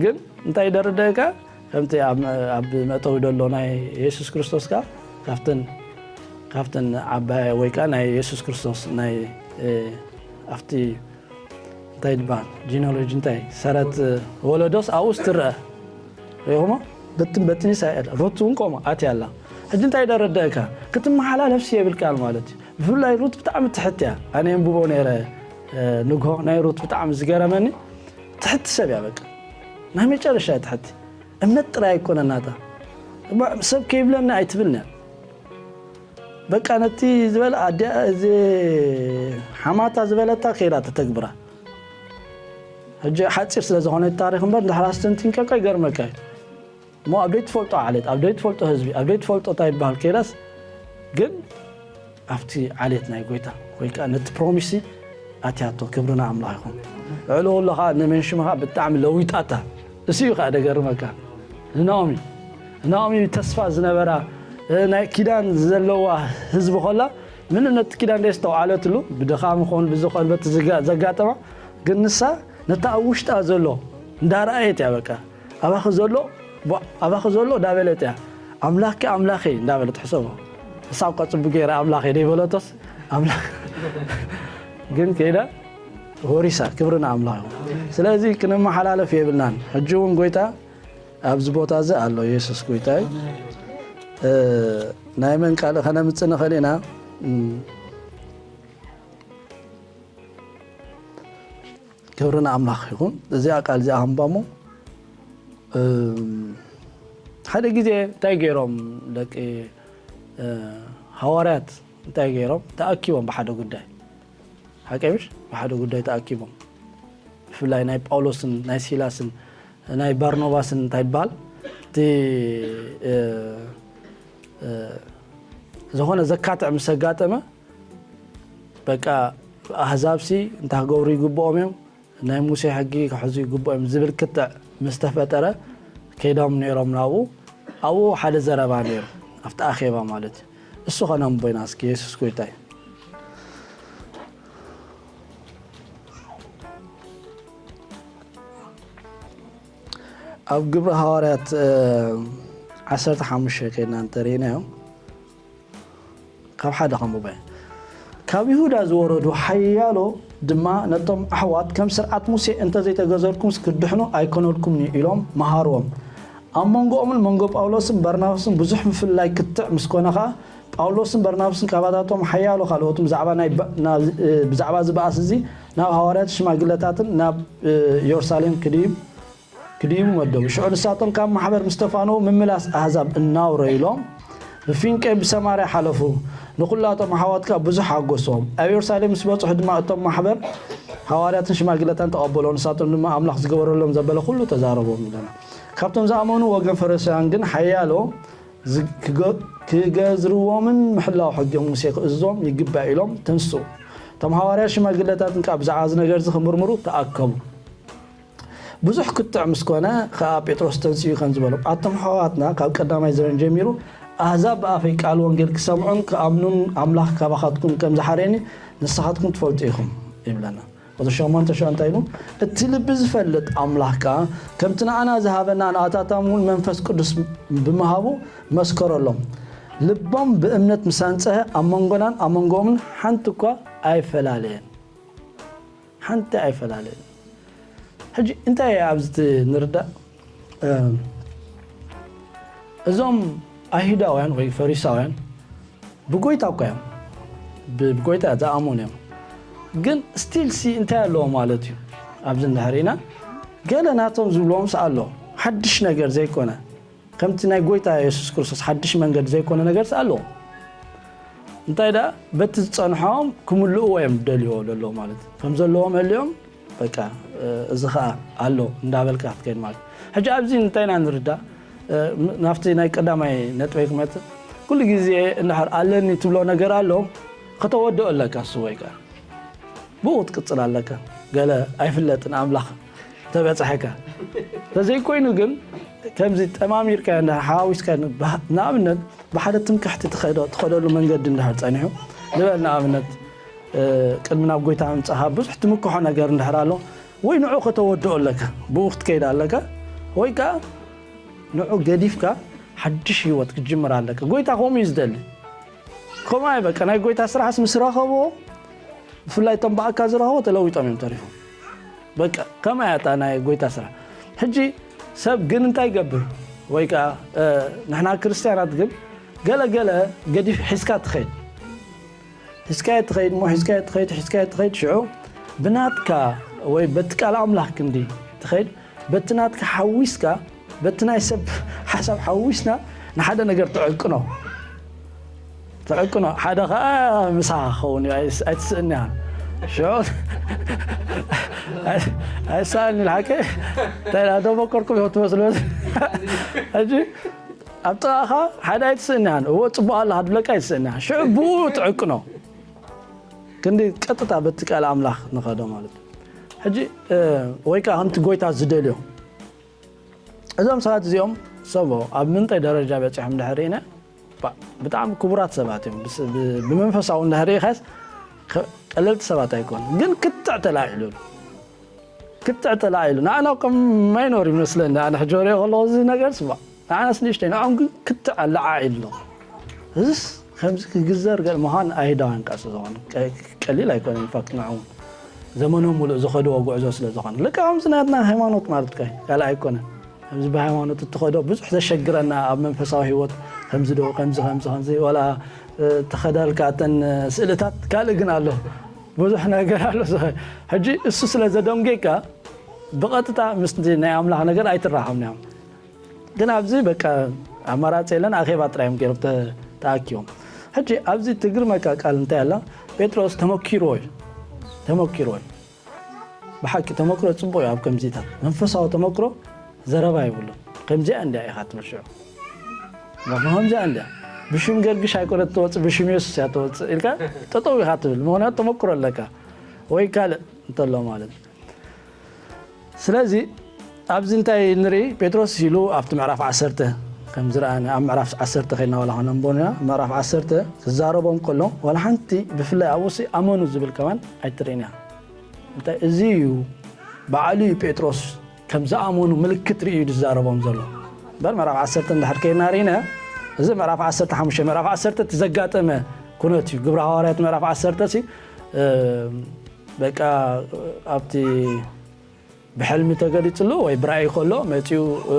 ግን እንታይ ይደርደካ? ከምቲ ኣብ፣ ኣብ መእተዊ ዘሎ ናይ የሱስ ክርስቶስ ከኣ ካብተን፣ ካብተን ዓባያ ወይ ከኣ ናይ የሱስ ክርስቶስ ናይ፣ እ፣ ኣብቲ እንታይ ዝበሃል? ጂኖሎጂ እንታይ? ሰረት ወለዶስ ኣብኡስ ትረአ። ሪኢኹሞ? በትን በትን ይሳኤል። ሩት እውን ከምኡ ኣትያ ኣላ። ሕጂ እንታይ ደረደእካ? ክትመሓላለፍሲ የብልካን ማለት እዩ። ብፍላይ ሩት ብጣዕሚ ትሕት እያ። ኣነ የንብቦ ነይረ። ንግሆ ናይ ሩት ብጣዕሚ ዝገረመኒ ትሕቲ ሰብ እያ። በቃ ናይ መጨረሻ ትሕቲ እምነት ጥራይ ኣይኮነን ናታ። እባ ሰብ ከይብለኒ ኣይትብልን እያ። በቃ ነቲ ዝበለ ኣዲኣ እዚ ሓማታ ዝበለታ ከይዳ ተተግብራ። ሕጂ ሓፂር ስለ ዝኾነ ታሪክ እምበር እንድሕር ኣስተንቲንካካ ይገርመካ እዩ። እሞ ኣብ ዘይትፈልጦ ዓሌት፣ ኣብ ዘይትፈልጦ ህዝቢ፣ ኣብ ዘይትፈልጦ እንታይ ይበሃል ከይዳስ ግን ኣብቲ ዓሌት ናይ ጎይታ ወይ ከዓ ነቲ ፕሮሚሲ ኣትያቶ። ክብርና ኣምላኽ ይኹን። ልዕሊ ኩሉ ከዓ ንመንሽምኻ ብጣዕሚ ለዊጣታ። እሱ እዩ ከዓ ደገርመካ። ንናኦሚ ንናኦሚ ተስፋ ዝነበራ ናይ ኪዳን ዘለዋ ህዝቢ ኮላ ምንም ነቲ ኪዳን ደስተውዓለትሉ ብድኻም ይኹን ብዝኾን በቲ ዘጋጠማ ግን ንሳ ነታ ኣብ ውሽጣ ዘሎ እንዳረኣየት እያ በቃ ኣባኺ ዘሎ ኣባኺ ዘሎ እንዳበለት እያ ኣምላኪ ኣምላኺ እንዳበለት ሕሰቦ። እሳ እኳ ፅቡቅ ገይራ ኣምላኺ ደይበለቶስ ኣምላኽ ግን ከይዳ ወሪሳ። ክብሪ ንኣምላኽ ይኹን። ስለዚ ክንመሓላለፍ የብልናን። ሕጂ እውን ጎይታ ኣብዚ ቦታ እዚ ኣሎ። የሱስ ጎይታ እዩ። ናይ መን ካልእ ከነምፅእ ንኽእል ኢና። ክብሪ ንኣምላኽ ይኹን። እዚኣ ቃል እዚኣ ከንባሞ ሓደ ግዜ እንታይ ገይሮም ደቂ ሃዋርያት እንታይ ገይሮም ተኣኪቦም ብሓደ ጉዳይ ሓቂ ምሽ ብሓደ ጉዳይ ተኣኪቦም ብፍላይ ናይ ጳውሎስን ናይ ሲላስን ናይ ባርኖባስን እንታይ ይበሃል እቲ ዝኾነ ዘካትዕ ምስ ኣጋጠመ በቃ ኣህዛብሲ እንታይ ክገብሩ ይግብኦም እዮም ናይ ሙሴ ሕጊ ክሕዙ ይግብኦም ዝብል ክትዕ ምስ ተፈጠረ ከይዶም ነይሮም ናብኡ ኣብኡ ሓደ ዘረባ ነይሩ ኣብቲ ኣኼባ ማለት እዩ እሱ ኸነንቦ ኢና እስኪ የሱስ ጎይታ እዩ ኣብ ግብሪ ሃዋርያት ዓሰርተ ሓሙሽተ ከይድና እንተርእናዮ ካብ ሓደ ከንብቦ እየ። ካብ ይሁዳ ዝወረዱ ሓያሎ ድማ ነቶም ኣሕዋት ከም ስርዓት ሙሴ እንተዘይተገዘርኩምስ ክትድሕኑ ኣይኮነልኩምን እዩ ኢሎም መሃርዎም። ኣብ መንጎኦምን መንጎ ጳውሎስን በርናባስን ብዙሕ ምፍልላይ ክትዕ ምስ ኮነ ኸኣ ጳውሎስን በርናባስን ካባታቶም ሓያሎ ካልኦትን ብዛዕባ ናይ ብዛዕባ እዚ በኣስ እዚ ናብ ሃዋርያትን ሽማግለታትን ናብ ኢየሩሳሌም ክድይቡ ክድይቡ መደቡ። ሽዑ ንሳቶም ካብ ማሕበር ምስ ተፋነዉ ምምላስ ኣህዛብ እናውረ ኢሎም ብፊንቄን ብሰማርያ ሓለፉ። ንኹላቶም ኣሕዋት ከኣ ብዙሕ ኣጎስዎም። ኣብ የሩሳሌም ምስ በጽሑ ድማ እቶም ማሕበር ሃዋርያትን ሽማግለታን ተቐበልዎ። ንሳቶም ድማ ኣምላኽ ዝገበረሎም ዘበለ ኩሉ ተዛረብዎም ይብለና። ካብቶም ዝኣመኑ ወገን ፈሪሳውያን ግን ሓያሎ ክገዝርዎምን ምሕላው ሕጊ ሙሴ ክእዝዞም ይግባእ ኢሎም ተንስኡ። እቶም ሃዋርያት ሽማግለታትን ከኣ ብዛዕባ እዚ ነገር እዚ ክምርምሩ ተኣከቡ። ብዙሕ ክትዕ ምስ ኮነ ኸኣ ጴጥሮስ ተንሲኡ ከምዚ በሎም፣ ኣቱም ኣሕዋትና ካብ ቀዳማይ ዘበን ጀሚሩ ኣህዛብ ብኣፈይ ቃል ወንጌል ክሰምዑን ክኣምኑን ኣምላኽ ካባኻትኩም ከም ዝሓረየኒ ንስኻትኩም ትፈልጡ ኢኹም ይብለና። ቁፅሪ ሸሞንተ ሽዑ እንታይ ኢሉ? እቲ ልቢ ዝፈልጥ ኣምላኽ ከኣ ከምቲ ንኣና ዝሃበና ንኣታቶም እውን መንፈስ ቅዱስ ብምሃቡ መስከረሎም። ልቦም ብእምነት ምስ ኣንጽሀ ኣብ መንጎናን ኣብ መንጎኦምን ሓንቲ እኳ ኣይፈላለየን። ሓንቲ ኣይፈላለየን። ሕጂ እንታይ እየ ኣብዚ ንርዳእ? እዞም ኣይሁዳውያን ወይ ፈሪሳውያን ብጎይታ እኳ እዮም ብጎይታ ዝኣመኑ እዮም ግን ስቲል ሲ እንታይ ኣለዎ ማለት እዩ ኣብዚ እንድሕር ኢና ገለ ናቶም ዝብልዎም ስ ኣሎ ሓድሽ ነገር ዘይኮነ ከምቲ ናይ ጎይታ የሱስ ክርስቶስ ሓድሽ መንገዲ ዘይኮነ ነገር ስ ኣለዎ እንታይ ደኣ በቲ ዝጸንሖም ክምልእዎ እዮም ደልዎ ደለዎ ማለት ከም ዘለዎም ህልዮም በቃ እዚ ኸኣ ኣሎ እንዳበልካ ክትከይድ ማለት ሕጂ ኣብዚ እንታይ ኢና ንርዳእ ናብቲ ናይ ቀዳማይ ነጥበይ ክመጽእ ኩሉ ግዜ እንድሕር ኣለኒ ትብሎ ነገር ኣሎ ከተወድኦ ኣለካ እሱ ወይ ከኣ ብኡ ክትቅጽል ኣለካ ገለ ኣይፍለጥን ኣምላኽ ተበጽሐካ ተዘይኮይኑ ግን ከምዚ ጠማሚርካ እንድሕር ሓዋዊስካ ንኣብነት ብሓደ ትምክሕቲ ትኸደሉ መንገዲ እንድሕር ጸኒሑ ንበል ንኣብነት ቅድሚ ናብ ጎይታ ምምጻኻ ብዙሕ ትምክሖ ነገር እንድሕር ኣሎ ወይ ንዑ ከተወድኦ ኣለካ ብኡ ክትከይድ ኣለካ ወይ ከኣ ንዑ ገዲፍካ ሓድሽ ህይወት ክትጅምር ኣለካ ጎይታ ከምኡ እዩ ዝደሊ ከምኡ ኣይ በቃ ናይ ጎይታ ስራሕስ ምስ ረኸብዎ ብፍላይ እቶም ብኣካ ዝረኸቦ ተለዊጦም እዮም ተሪፎም በቃ ከምኣ ያጣ ናይ ጎይታ ስራሕ ሕጂ ሰብ ግን እንታይ ይገብር ወይ ከዓ ንሕና ክርስትያናት ግን ገለ ገለ ገዲፍ ሒዝካ ትኸይድ ሒዝካዮ ትኸይድ እሞ ሒዝካዮ ትኸይድ ሒዝካዮ ትኸይድ ሽዑ ብናትካ ወይ በቲ ቃል ኣምላኽ ክንዲ ትኸይድ፣ በቲ ናትካ ሓዊስካ፣ በቲ ናይ ሰብ ሓሳብ ሓዊስና ንሓደ ነገር ትዕቅኖ። ትዕቅኖ። ሓደ ኸኣ ምሳኻ ክኸውን እዩ። ኣይስ-፣ ኣይትስእን ኢኻ። ሽዑ ኣይ-፣ ኣይሰኣልን ኢሉ ሓቂ። እንታይ ደኣ፣ ተመከርኩም ኢኹም ትመስሉ። ሕጂ ኣብ ጥቓኻ ሓደ ኣይትስእን ኢኻ። እዎ፣ ጽቡቕ ኣለኻ ድብለካ ኣይትስእን ኢኻ። ሽዑ ብኡ ትዕቅኖ። ክንዲ ቀጥታ በቲ ቃል ኣምላኽ ንኸዶ ማለት እዩ። ሕጂ፣ እ፣ ወይ ከኣ ከምቲ ጎይታ ዝደልዮ። እዞም ሰባት እዚኦም ሰቦ ኣብ ምንታይ ደረጃ በጺሖም እንድሕር ርኢና፣ ባ-፣ ብጣዕሚ ክቡራት ሰባት እዮም። ብስ-፣ ብ-፣ ብመንፈሳዊ እንድሕር ርኢኻስ ከ-፣ ቀለልቲ ሰባት ኣይኮኑን። ግን ክትዕ ተላዒሉሉ። ክትዕ ተላዒሉ። ንዓና ከም ማይኖር ይመስለኒ። ኣነ ሕጂ ወሪኦ ከለኹ እዚ ነገር ስማ። ንዓናስ ንእሽተይ፣ ንዕኦም ግን ክትዕ ኣለዓዒሉ ኣሎ። እዝስ ከምዚ ክግዘር ገለ ምዃን ኣይሁዳውያን ቃ ስለ ዝኾነ፣ ቀ-፣ ቀሊል ኣይኮነን። ኢንፋክት ንዕኦም ዘመኖም ሙሉእ ዝኸድዎ ጉዕዞ ስለ ዝኾነ። ልክዕ ከምዚ ናትና ሃይማኖት ማለት እኮ እዩ። ካልእ ኣይኮነን። ከምዚ ብሃይማኖት እትኸዶ ብዙሕ ዘሸግረና ኣብ መንፈሳዊ ህይወት ከምዚ ዶ፣ ከምዚ፣ ከምዚ፣ ከምዚ፣ ዋላ፣ እ፣ ተኸዳልካ እተን ስእልታት ካልእ ግን ኣሎ። ብዙሕ ነገር ኣሎ። ዝኸ-፣ ሕጂ እሱ ስለ ዘደንጌካ ብቐጥታ ምስቲ ናይ ኣምላኽ ነገር ኣይትራኸብን እዮም። ግን ኣብዚ በቃ ኣማራጺ የለን፣ ኣኼባ ጥራይ እዮም ገይሮም ተ-፣ ተኣኪቦም። ሕጂ ኣብዚ ትግርመካ ቃል እንታይ ኣላ? ጴጥሮስ ተመኪርዎ እዩ። ተመኪርዎ እዩ። ብሓቂ ተመክሮ ጽቡቕ እዩ። ኣብ ከምዚታት መንፈሳዊ ተመክሮ ዘረባ ይብሉን። ከምዚኣ እንድያ ኢኻ ትብል ሽዑ። ከምዚኣ እንድያ። ብሽም ገርግሽ ኣይኮነት ትወጽእ፣ ብሽም የሱስ እያ ትወጽእ ኢልካ ጠጠው ኢኻ ትብል። ምኽንያቱ ተመክሮ ኣለካ። ወይ ካልእ እንተሎ ማለት እዩ። ስለዚ ኣብዚ እንታይ ንርኢ? ጴጥሮስ ኢሉ ኣብቲ ምዕራፍ ዓሰርተ ከም ዝረኣና፣ ኣብ ምዕራፍ ዓሰርተ ከይድና ዋላ ከነንብቦ ኢና፣ ምዕራፍ ዓሰርተ ክዛረቦም ከሎ ዋላ ሓንቲ ብፍላይ ኣብኡ ሲ ኣመኑ ዝብል ከማን ኣይትርእን ኢኻ። እንታይ እዚ እዩ ባዕሉ እዩ ጴጥሮስ ከም ዝኣመኑ ምልክት ርእዩ እዩ ዝዛረቦም ዘሎ። እምበር ምዕራፍ ዓሰርተ እንድሕር ከይድና ርኢና፣ እዚ ምዕራፍ ዓሰርተ ሓሙሽተ፣ ምዕራፍ ዓሰርተ እቲ ዘጋጠመ ኩነት እዩ። ግብረ ሃዋርያት ምዕራፍ ዓሰርተ ሲ፣ እ፣ በቃ ኣብቲ ብሕልሚ ተገሊጽሉ ወይ ብራእይ ከሎ መጺኡ፣ እ፣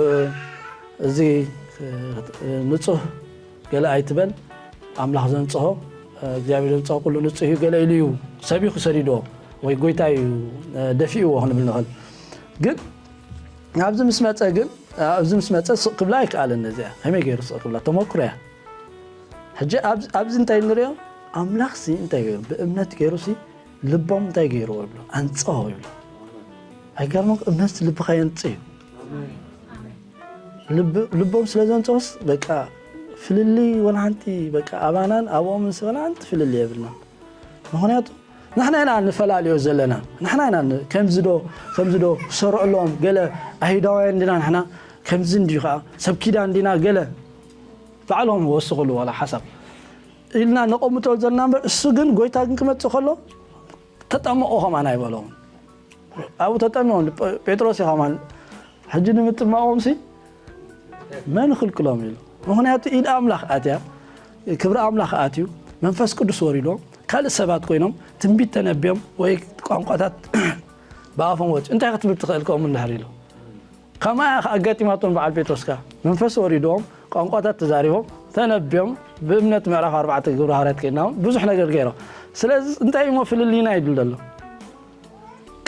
እዚ፣ እ፣ ንጹህ ገለ ኣይትበል፣ ኣምላኽ ዘንጽሆ፣ እ፣ እግዚኣብሔር ዘንጽሆ ኩሉ ንጹህ እዩ ገለ ኢሉ እዩ፣ ሰብ እዩ ክሰዲድዎ ወይ ጎይታ እዩ፣ እ፣ ደፊእዎ ክንብል ንኽእል። ግን ኣብዚ ምስ መጸ ግን፣ ኣብዚ ምስ መጸ ስቕ ክብላ ኣይከኣለን። እዚኣ ከመይ ገይሩ ስቕ ክብላ? ተመክሮ እያ። ሕጂ ኣብ-፣ ኣብዚ እንታይ ንሪኦ? ኣምላኽሲ እንታይ ገይሩ? ብእምነት ገይሩሲ ልቦም እንታይ ገይርዎ ይብሎ? ኣንጽሆ ይብሎ። ኣይገርመኩም? እምነትሲ ልብኻ የንጽህ እዩ። ልብ-፣ ልቦም ስለ ዘንጽሆስ በቃ ፍልልይ ወላ ሓንቲ በቃ ኣባናን ኣብኦምን ስ-፣ ወላ ሓንቲ ፍልልይ የብልናን። ምኽንያቱ ንሕና ኢና ንፈላልዮ ዘለና። ንሕና ኢና ን-፣ ከምዚ ዶ፣ ከምዚ ዶ ክሰርዑሎም ገለ ኣይሁዳውያን ዲና ንሕና? ከምዚ እንድዩ ኸዓ ሰብ ኪዳን ዲና ገለ ባዕሎም ወስኹሉ ዋላ ሓሳብ ኢልና ነቐምጦ ዘለና እምበር፣ እሱ ግን ጎይታ ግን ክመጽእ ከሎ ተጠመቑ ከማን ኣይበሎም። ኣብኡ ተጠሚቖም ጴ-፣ ጴጥሮስ እዩ ከማን ሕጂ ንምጥማቖም ሲ መን ይኽልክሎም ኢሉ። ምኽንያቱ ኢድ ኣምላኽ ኣትያ፣ ክብሪ ኣምላኽ ኣትዩ፣ መንፈስ ቅዱስ ወሪዶም፣ ካልእ ሰባት ኮይኖም ትንቢት ተነብዮም ወይ ቋንቋታት ብኣፎም ወጽዩ። እንታይ ክትብል ትኽእል ከምኡ እንድሕር ኢሉ? ከማያ ከኣ ኣጋጢማቶም በዓል ጴጥሮስ ከኣ መንፈስ ወሪዶም ቋንቋታት ተዛሪቦም ተነብዮም ብእምነት ምዕራፍ ኣርባዕተ ግብረ ሃዋርያት ከይድና እውን ብዙሕ ነገር ገይሮም። ስለዚ እንታይ እሞ ፍልልይና ይድል ዘሎ?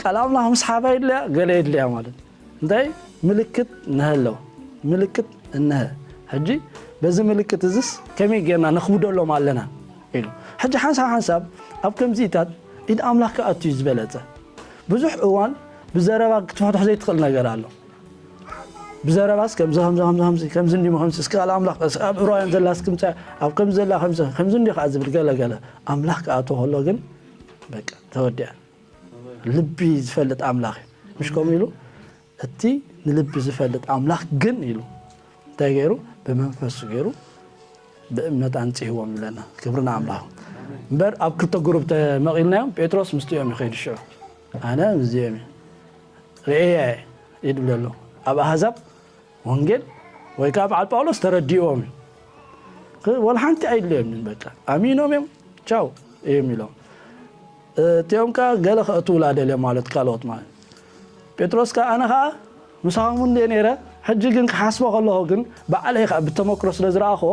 ቃል ኣምላኽ ምስሓባ የድልያ፣ ገለ የድልያ ማለት እንታይ ምልክት እንሀ ኣለዎ። ምልክት እንሀ። ሕጂ በዚ ምልክት እዝስ ከመይ ጌርና ነኽብደሎም ኣለና ኢሉ። ሕጂ ሓንሳብ ሓንሳብ ኣብ ከምዚኢታት ኢድ ኣምላኽ ክኣቱ እዩ ዝበለጸ። ብዙሕ እዋን ብዘረባ ክትፈትሖ ዘይትኽእል ነገር ኣሎ። ብዘረባስ ከምዚ፣ ከምዚ፣ ከምዚ፣ ከምዚ፣ ከምዚ እንዲሞ፣ ከምዚ፣ እስኪ ቃል ኣምላኽ፣ እስኪ ኣብ ዕብራውያን ዘላ እስኪ ምጻ፣ ኣብ ከምዚ ዘላ ከምዚ፣ ከምዚ እንዲ ኸዓ ዝብል ገለ ገለ። ኣምላኽ ክኣትዎ ከሎ ግን በቃ ተወዲኣ። ልቢ ዝፈልጥ ኣምላኽ እዩ። ምሽ ከምኡ ኢሉ፣ እቲ ንልቢ ዝፈልጥ ኣምላኽ ግን ኢሉ፣ እንታይ ገይሩ? ብመንፈሱ ገይሩ ብእምነት ኣንጽህዎም ይብለና። ክብሪ ንኣምላኽ። እምበር ኣብ ክልተ ግሩፕ ተመቒልናዮም፣ ጴጥሮስ ምስቲኦም ይኸይድ ሽዑ። ኣነ ምስዚኦም እየ። ርእየ እየ ይብል ኣሎ። ኣብ ኣህዛብ ወንጌል ወይ ከኣ በዓል ጳውሎስ ተረዲእዎም እዩ። ክ-፣ ወላ ሓንቲ ኣይድልዮምን በቃ። ኣሚኖም እዮም፣ ቻው እዮም ኢሎም። እቲኦም ከኣ ገለ ከእትዉላ ደልዮም ማለት ካልኦት ማለት። ጴጥሮስ ከኣ ኣነ ኸኣ ምሳኹም እንድየ ነይረ፣ ሕጂ ግን ክሓስቦ ከለኹ ግን ባዕለይ ኸኣ ብተመክሮ ስለ ዝረኣኽዎ፣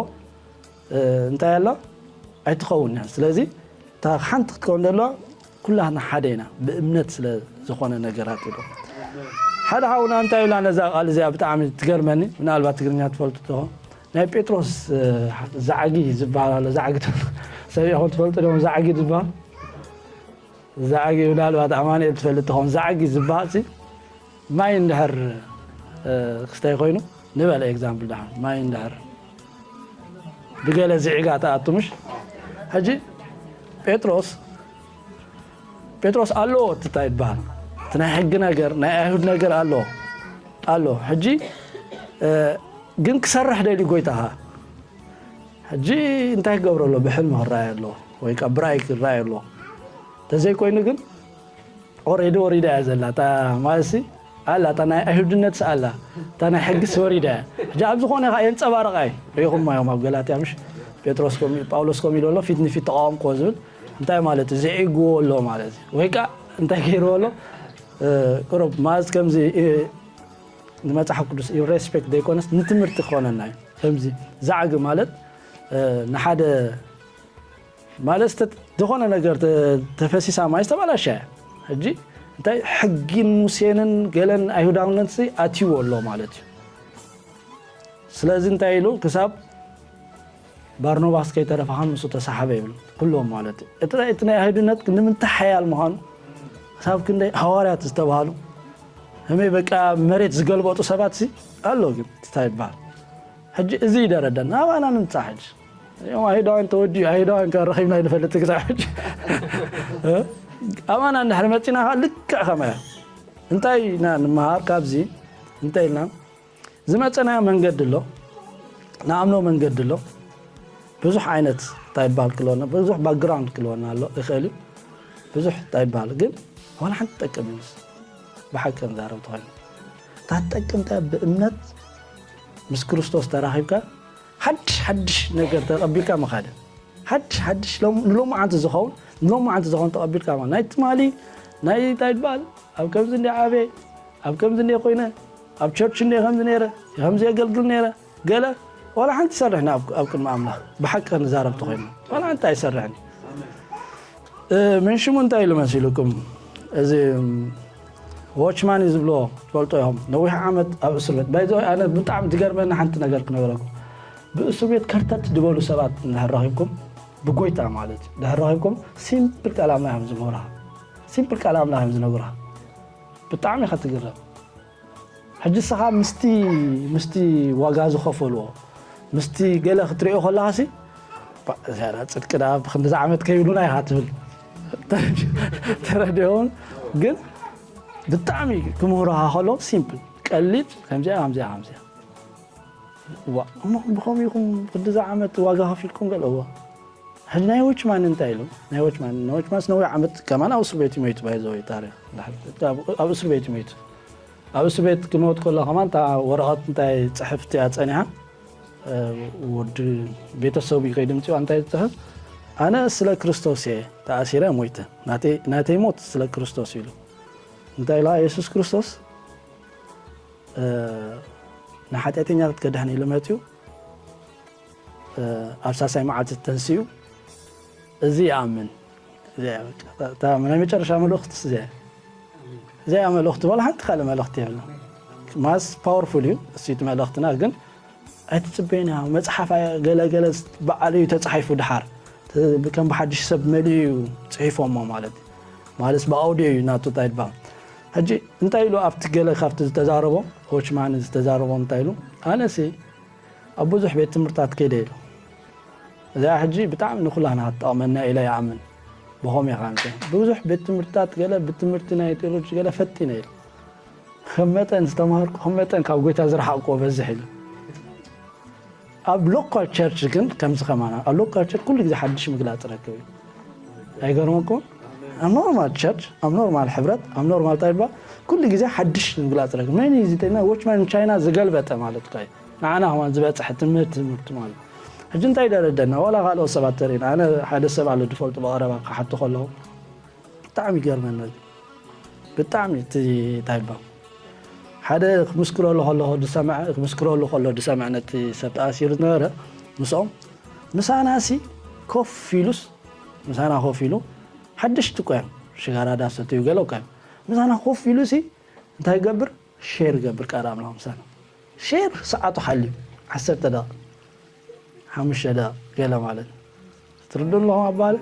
እ፣ እንታይ ኣሎ? ኣይትኸውን እያ። ስለዚ እታ ሓንቲ ክትከውን ዘለዋ ኩላህና ሓደ ኢና ብእምነት ስለ ዝኾነ ነገራት ኢሉ። ሓደ ሓውና እንታይ ኢላ ነዛ ቃል እዚኣ ብጣዕሚ ትገርመኒ፣ ምናልባት ትግርኛ ትፈልጡ ትኾ ናይ ጴጥሮስ ዛዕጊ ዝበሃል ኣሎ። ዛዕጊ ሰብ ኢኹም ትፈልጡ ዶም ዛዕጊ ዝበሃል? ዛዕጊ ምናልባት ኣማንኤል ትፈልጥ ትኾን። ዛዕጊ ዝበሃል ሲ ማይ እንድሕር ክስተይ ኮይኑ ንበለ ኤግዛምፕል ደሓን ማይ እንድሕር ብገለ ዝዒጋ ተኣቱ ምሽ ሕጂ ጴጥሮስ ጴጥሮስ ኣለዎ ትታ ይበሃል እቲ ናይ ሕጊ ነገር ናይ ኣይሁድ ነገር ኣለዎ ኣሎ ሕጂ ግን ክሰርሕ ደልዩ ጎይታኻ ሕጂ እንታይ ክገብረ ኣሎ ብሕልሚ ክረኣየ ኣሎ ወይ ከዓ ብራይ ክረኣየ ኣሎ ተዘይኮይኑ ግን ኦሬዲ ወሪዳ እያ ዘላ እታ ማለት ኣላ እታ ናይ ኣይሁድነት ኣላ እታ ናይ ሕግስ ወሪዳ እያ ሕጂ ኣብ ዝኾነ ከዓ የንፀባረቃ እዩ ሪኢኹማ እዮም ኣብ ገላትያ ምሽ ጴጥሮስ ጳውሎስ ከም ኢሉ ኣሎ ፊት ንፊት ተቃወምክዎ ዝብል እንታይ ማለት እዩ ዘዒግዎ ኣሎ ማለት እዩ ወይ ከዓ እንታይ ገይርዎ ኣሎ ቅሩብ ማለት ከምዚ ንመፅሓፍ ቅዱስ ዩ ሬስፔክት ዘይኮነስ ንትምህርቲ ክኾነና እዩ ከምዚ ዛዕጊ ማለት ንሓደ ማለት ዝኾነ ነገር ተፈሲሳ ማይ ዝተበላሸ ሕጂ እንታይ ሕጊን ሙሴንን ገለን ኣይሁዳውነት ኣትይዎ ኣሎ ማለት እዩ ስለዚ እንታይ ኢሉ ክሳብ ባርኖባስ ከይተረፈ ከም ንሱ ተሳሓበ ይብል ኩሎም ማለት እዩ እቲ እቲ ናይ ኣይሁድነት ንምንታይ ሓያል ምዃኑ ክሳብ ክንደይ ሃዋርያት ዝተባሃሉ ከመይ በቃ መሬት ዝገልበጡ ሰባት ኣሎ ግን እንታይ ይበሃል ሕጂ እዚ ይደረደና ኣባና ንምፃሕ ሕጂ እዮም ኣይሁዳውያን ተወዲኡ ኣይሁዳውያን ከ ረኺብና ይንፈልጥ ክሳብ ሕጂ ኣባና እንድሕር መፂና ከዓ ልክዕ ከመያ እንታይ ኢና ንምሃር ካብዚ እንታይ ኢልና ዝመፀናዮ መንገዲ ኣሎ ንኣምኖ መንገዲ ኣሎ ብዙሕ ዓይነት እንታይ ይበሃል ክልወና ብዙሕ ባክግራውንድ ክልወና ኣሎ ይኽእል እዩ ብዙሕ እንታይ ይበሃል ግን ዋላ ሓንቲ ትጠቅም እዩ ብሓቂ ንዛረብ ተኾይኑ እታ ትጠቅም እንታይ ብእምነት ምስ ክርስቶስ ተራኺብካ ሓድሽ ሓድሽ ነገር ተቐቢልካ ምኻድ ሓድሽ ሓድሽ ንሎማዓንቲ ዝኸውን ንሎማዓንቲ ዝኸውን ተቐቢልካ ማለት ናይ ትማሊ ናይ እንታይ ይበሃል ኣብ ከምዚ እንደ ዓበየ ኣብ ከምዚ እንደ ኮይነ ኣብ ቸርች እንደ ከምዚ ነይረ ከምዚ የገልግል ነይረ ገለ ዋላ ሓንቲ ይሰርሕና ኣብ ቅድሚ ኣምላኽ ብሓቂ ክንዛረብ ተኾይኑ ዋላ ሓንቲ ኣይሰርሕን ምን ሽሙ እንታይ ኢሉ መሲሉኩም እዚ ዎችማን እዩ ዝብልዎ ትፈልጦ ኢኹም ነዊሕ ዓመት ኣብ እስር ቤት ባይዘ ኣነ ብጣዕሚ ትገርመኒ ሓንቲ ነገር ክነገረኩም ብእስር ቤት ከርተት ዝበሉ ሰባት እንድሕር ረኺብኩም ብጎይታ ማለት እዩ ድሕር ረኺብኩም ሲምፕል ቃል ኣምላኽ እዮም ዝምህሩኻ ሲምፕል ቃል ኣምላኽ እዮም ዝነግሩኻ ብጣዕሚ ኢኻ ትግረም ሕጂ ስኻ ምስቲ ምስቲ ዋጋ ዝኸፈልዎ ምስቲ ገለ ክትሪኦ ከለኻሲ እዚኣ ፅድቂ ዳ ብክንዲዚ ዓመት ከይብሉና ኢኻ ትብል ተረዲኦም ግን ብጣዕሚ ክምህሩኻ ከሎ ሲምፕል ቀሊል ከምዚኣ ከምዚኣ ከምዚኣ ዋ እሞ ብኸምኡ ኢኹም ክንዲዚ ዓመት ዋጋ ከፊልኩም ገለ እዋ ሕጂ ናይ ዎችማን እንታይ ኢሉ ናይ ዎችማን ናይ ዎችማንስ ነዊሕ ዓመት ከማን ኣብ እስር ቤት ይመይቱ ባይዘወይ ታሪክ ኣብ እስር ቤት ይመይቱ ኣብ እስር ቤት ክመውት ከሎ ከማን እታ ወረቐት እንታይ ፅሕፍቲ እያ ፀኒሓ ወዲ ቤተሰቡ ከይድምፅዋ እንታይ ዝፅሕፍ ኣነ ስለ ክርስቶስ እየ ተኣሲረ ሞይተ ናተይ ሞት ስለ ክርስቶስ ኢሉ እንታይ ኢላ የሱስ ክርስቶስ ንሓጢኣተኛታት ከድሕን ኢሉ መፅኡ ኣብ ሳሳይ መዓልቲ ተንስኡ እዚ ይኣምን ናይ መጨረሻ መልእኽቲ እዚኣ እዚኣ መልእኽቲ ዋላ ሓንቲ ካልእ መልእኽቲ የብላ ማስ ፓወርፉል እዩ እሱቲ መልእኽትና ግን ኣይትፅበይና መፅሓፍ ገለገለ በዓል እዩ ተፃሒፉ ድሓር ከም ብሓድሽ ሰብ መሊኡ እዩ ፅሒፎሞ ማለት እዩ ማለት ብኣውዲዮ እዩ ናቱ እንታይ ድባ ሕጂ እንታይ ኢሉ ኣብቲ ገለ ካብቲ ዝተዛረቦ ሆችማን ዝተዛረቦ እንታይ ኢሉ ኣነሲ ኣብ ብዙሕ ቤት ትምህርታት ከይደ ኢሉ እዚኣ ሕጂ ብጣዕሚ ንኩላና ክትጠቕመና ኢለ ይኣምን ብኸም ኢኻ እንተ ብዙሕ ቤት ትምህርትታት ገለ ብትምህርቲ ናይ ቴዎሎጂ ገለ ፈጢነ ኢሉ ከም መጠን ዝተማሃርኩ ከም መጠን ካብ ጎይታ ዝረሓቅኩዎ በዝሕ ኢሉ ኣብ ሎካል ቸርች ግን ከምዚ ከማና ኣብ ሎካል ቸርች ኩሉ ግዜ ሓድሽ ምግላፅ ረክብ እዩ ኣይገርመኩም ኣብ ኖርማል ቸርች ኣብ ኖርማል ሕብረት ኣብ ኖርማል ታይባ ኩሉ ግዜ ሓድሽ ምግላፅ ረክብ መን እዩ ዚጠና ዎችማን ቻይና ዝገልበጠ ማለት እዩ ንዓና ከማን ዝበፅሐ ትምህርቲ ትምህርቲ ማለት ሕጂ እንታይ ደረደና ዋላ ካልኦት ሰባት ተሪእና ኣነ ሓደ ሰብ ኣሎ ዝፈልጡ ብቐረባ ክሓቱ ከለኹ ብጣዕሚ ይገርመኒ ብጣዕሚ እቲ ታይባ ሓደ ክምስክረሉ ከለኹ ዝሰምዐ ክምስክረሉ ከሎ ዝሰምዐ ነቲ ሰብ ተኣሲሩ ዝነበረ ምስኦም ምሳና ሲ ኮፍ ኢሉስ ምሳና ኮፍ ኢሉ ሓደሽቲ እኮ እዮም ሽጋራ ዳሰትዩ ገለ እኳ እዩ። ምሳና ኮፍ ኢሉ ሲ እንታይ ይገብር? ሼር ይገብር ቃል ኣምላኽ ምሳና። ሼር ሰዓቱ ሓልዩ ዓሰርተ ደቂቕ፣ ሓሙሽተ ደቂቕ ገለ ማለት እዩ። ትርዱ ኣለኹም ኣባለ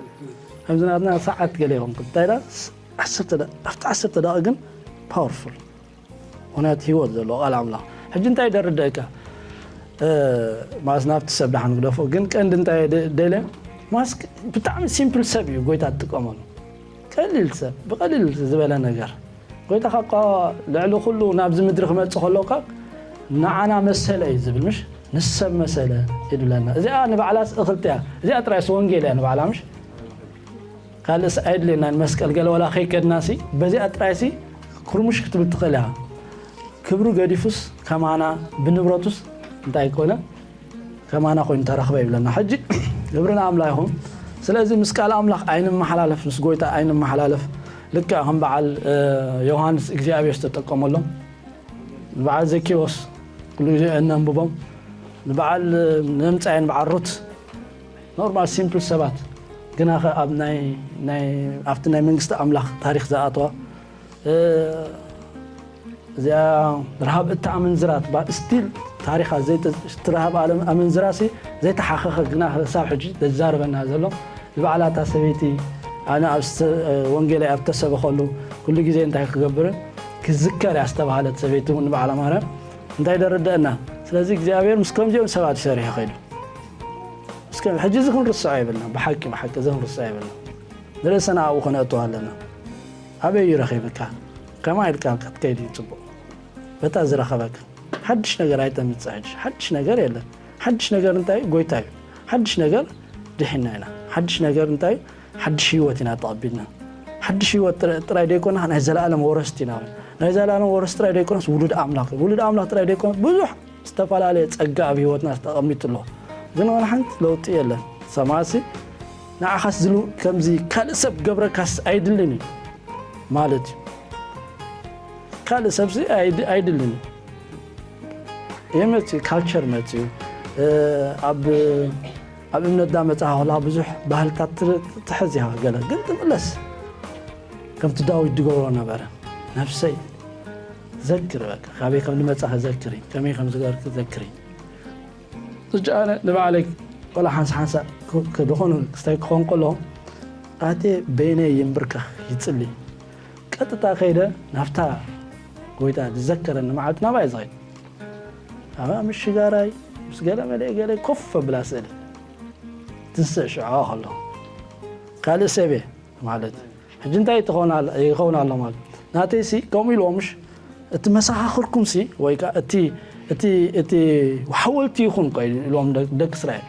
ከምዚ ናትና ሰዓት ገለ ይኹን እንታይ ዳ ዓሰርተ ደቂቕ፣ ኣብቲ ዓሰርተ ደቂቕ ግን ፓወርፉል። ምኽንያቱ ህይወት ዘለዎ ቃል ኣምላኽ። ሕጂ እንታይ ደርደእካ? ማስ ናብቲ ሰብ ደሓን ግደፎ፣ ግን ቀንዲ እንታይ ደ- ደለ ማስክ ብጣዕሚ ሲምፕል ሰብ እዩ ጎይታ ትጥቀመሉ። ቀሊል ሰብ ብቐሊል ዝበለ ነገር ጎይታ ካብ ልዕሊ ኩሉ ናብዚ ምድሪ ክመጽእ ከሎካ ንዓና መሰለ እዩ ዝብል፣ ምሽ ንሰብ መሰለ ይድብለና። እዚኣ ንባዕላስ እኽልቲ እያ። እዚኣ ጥራይስ ወንጌል እያ ንባዕላ፣ ምሽ ካልእስ ኣይድልየናን። መስቀል ገለ ወላ ከይከድናሲ በዚኣ ጥራይሲ ኩርሙሽ ክትብል ትኽእል እያ። ክብሩ ገዲፉስ ከማና ብንብረቱስ እንታይ ኮነ ከማና ኮይኑ ተረኽበ ይብለና። ሕጂ ክብሪ ንኣምላኽ ይኹን። ስለዚ ምስ ቃል ኣምላኽ ኣይንመሓላለፍ፣ ምስ ጎይታ ኣይንመሓላለፍ። ልክዕ ከም በዓል ዮሃንስ እግዚኣብሔር ዝተጠቀመሎም ንበዓል ዘኪዎስ ኩሉ ግዜ እነንብቦም ንበዓል ነምፃይ ንበዓል ሩት ኖርማል ሲምፕል ሰባት ግና ከ ኣብ ናይ ናይ ኣብቲ ናይ መንግስቲ ኣምላኽ ታሪኽ ዝኣተዋ እዚኣ ረሃብ እታ ኣመንዝራ ትበሃል ስቲል ታሪኻ ዘይትረሃብ ኣመንዝራ ሲ ዘይተሓኸኸ ግና ክሳብ ሕጂ ዘዛርበና ዘሎ ንባዕላ እታ ሰበይቲ ኣነ ኣብ ወንጌለይ ኣብ ተሰበኸሉ ኩሉ ግዜ እንታይ ክገብርን ክዝከር እያ ዝተባሃለት ሰበይቲ እውን ንባዕላ ማርያም እንታይ ደረደአና። ስለዚ እግዚኣብሔር ምስ ከምዚኦም ሰባት ይሰርሕ ይኸይዱ። እስከ ሕጂ እዚ ክንርስዖ የብልና። ብሓቂ ብሓቂ እዚ ክንርስዖ የብልና። ንርእስና ኣብኡ ከነእትዎ ኣለና። ኣበይ እዩ ረኺብካ? ከማይ ኢልካ ክትከይድ እዩ ጽቡቕ። በታ ዝረኸበካ ሓድሽ ነገር ኣይተምጽእ። ሕጂ ሓድሽ ነገር የለን። ሓድሽ ነገር እንታይ እዩ? ጎይታ እዩ። ሓድሽ ነገር ድሒና ኢና። ሓድሽ ነገር እንታይ እዩ? ሓድሽ ህይወት ኢና ተቐቢልና። ሓድሽ ህይወት ጥራይ ደይኮና ናይ ዘለኣለም ወረስቲ ኢና። ናይ ዘለኣለም ወረስቲ ጥራይ ደይኮነስ ውሉድ ኣምላኽ ውሉድ ኣምላኽ ጥራይ ደይኮነ ብዙሕ ዝተፈላለየ ጸጋ ኣብ ህይወትና ተቐሚጡ ኣሎ። ግን ዋላ ሓንቲ ለውጢ የለን። ሰማሲ ንዓኻስ ዝሉ ከምዚ ካልእ ሰብ ገብረካስ ኣይድልን እዩ ማለት እዩ። ካልእ ሰብሲ ኣይድልን እዩ። የመፅእ ካልቸር መፅኡ ኣብ ኣብ እምነት ዳመፅኻ ከለካ ብዙሕ ባህልታት ትሕዝ ኢኻ ገለ ግን ትምለስ ከምቲ ዳዊት ዝገብሮ ነበረ። ነፍሰይ ዘክር በቃ ካበይ ከም ዝመፃ ከዘክር ከመይ ከም ዝገርክ ዘክር። ሕጂ ኣነ ንባዕለይ ቆላ ሓንሳ ሓንሳ ዝኾነ ክስታይ ክኾን ከሎ ኣቴ በይነይ ይንብርከኽ ይፅሊ ቀጥታ ከይደ ናብታ ጎይታ ዝዘከረኒ መዓልቲ ናባይ ዝኸይድ ኣባ ምስ ሽጋራይ ምስ ገለ መለ ገለ ኮፍ ኣብላ ስእሊ ትንስእ ሽዑ ከሎ ካልእ ሰብ እየ ማለት ሕጂ እንታይ ይኸውን ኣሎ ማለት ናተይሲ ከምኡ ኢልዎም ምሽ እቲ መሰኻኽርኩምሲ ወይ ከዓ እቲ እቲ እቲ ሓወልቲ ይኹን ቆይ ኢልዎም ደቂ እስራኤል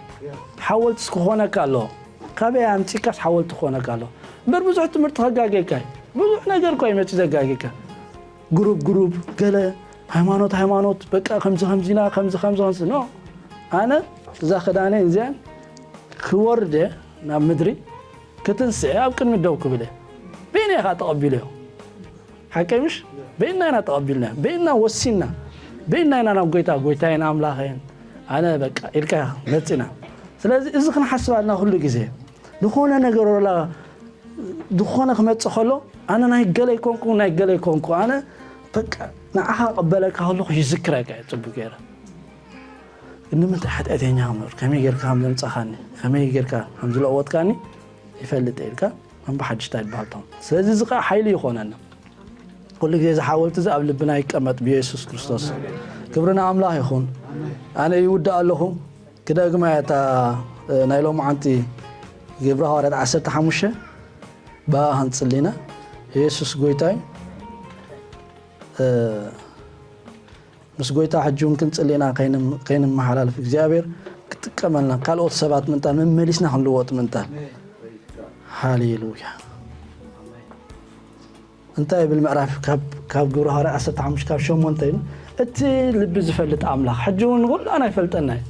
ሓወልቲ ክኾነካ ኣለዎ ካበይ ኣምፂካስ ሓወልቲ ክኾነካ ኣለዎ እምበር ብዙሕ ትምህርቲ ከጋገካ ብዙሕ ነገር እኮ ይመፂ ዘጋገካ ግሩብ ግሩብ ገለ ሃይማኖት ሃይማኖት በቃ ከምዚ ከምዚና ከምዚ ከምዚ ከምዚ ኖ ኣነ እዛ ክዳነ እዚኣን ክወርደ ናብ ምድሪ ክትንስኤ ኣብ ቅድሚ ደው ክብል በይና ኢኻ ተቐቢለዮ ሓቀይ ምሽ በይና ኢና ተቐቢልና በይና ወሲና በይና ኢና ናብ ጎይታ ጎይታዬን ኣምላኸይን ኣነ በቃ ኢልካ መፂና ስለዚ እዚ ክንሓስብ ኣለና ኩሉ ግዜ ዝኾነ ነገር ወላ ዝኾነ ክመፅእ ከሎ ኣነ ናይ ገለ ይኮንኩ ናይ ገለ ይኮንኩ ኣነ በቃ ንዓኻ ቅበለካ ከለኹ ይዝክረካ እየ ፅቡቅ ገይረ ግን ንምንታይ ሓጢኣተኛ ክምር ከመይ ጌርካ ከም ዘምፃኻኒ ከመይ ጌርካ ከም ዝለወጥካኒ ይፈልጥ ኢልካ ኣንባ ሓድሽታ ይበሃል ቶም ስለዚ እዚ ከዓ ሓይሊ ይኾነና ኩሉ ግዜ ዝሓወልቲ እዚ ኣብ ልብና ይቀመጥ ብየሱስ ክርስቶስ ክብሪ ንኣምላኽ ይኹን ኣነ ይውዳእ ኣለኹ ክደግማ እያ እታ ናይ ሎማዓንቲ ግብረ ሃዋርያት ዓሰርተ ሓሙሽተ ብኣ ክንፅሊ ኢና የሱስ ጎይታ እዩ ምስ ጎይታ ሕጂ እውን ክንፅሊ ኢና ከይንመሓላልፍ እግዚኣብሔር ክጥቀመልና ካልኦት ሰባት ምንታን መመሊስና ክንልወጥ ምንታን ሃሌሉያ እንታይ ይብል ምዕራፍ ካብ ግብረ ሃዋርያ ዓሰርተ ሓሙሽተ ካብ ሸሞንተ እዩ እቲ ልቢ ዝፈልጥ ኣምላኽ ሕጂ እውን ንኩላና ይፈልጠና እዩ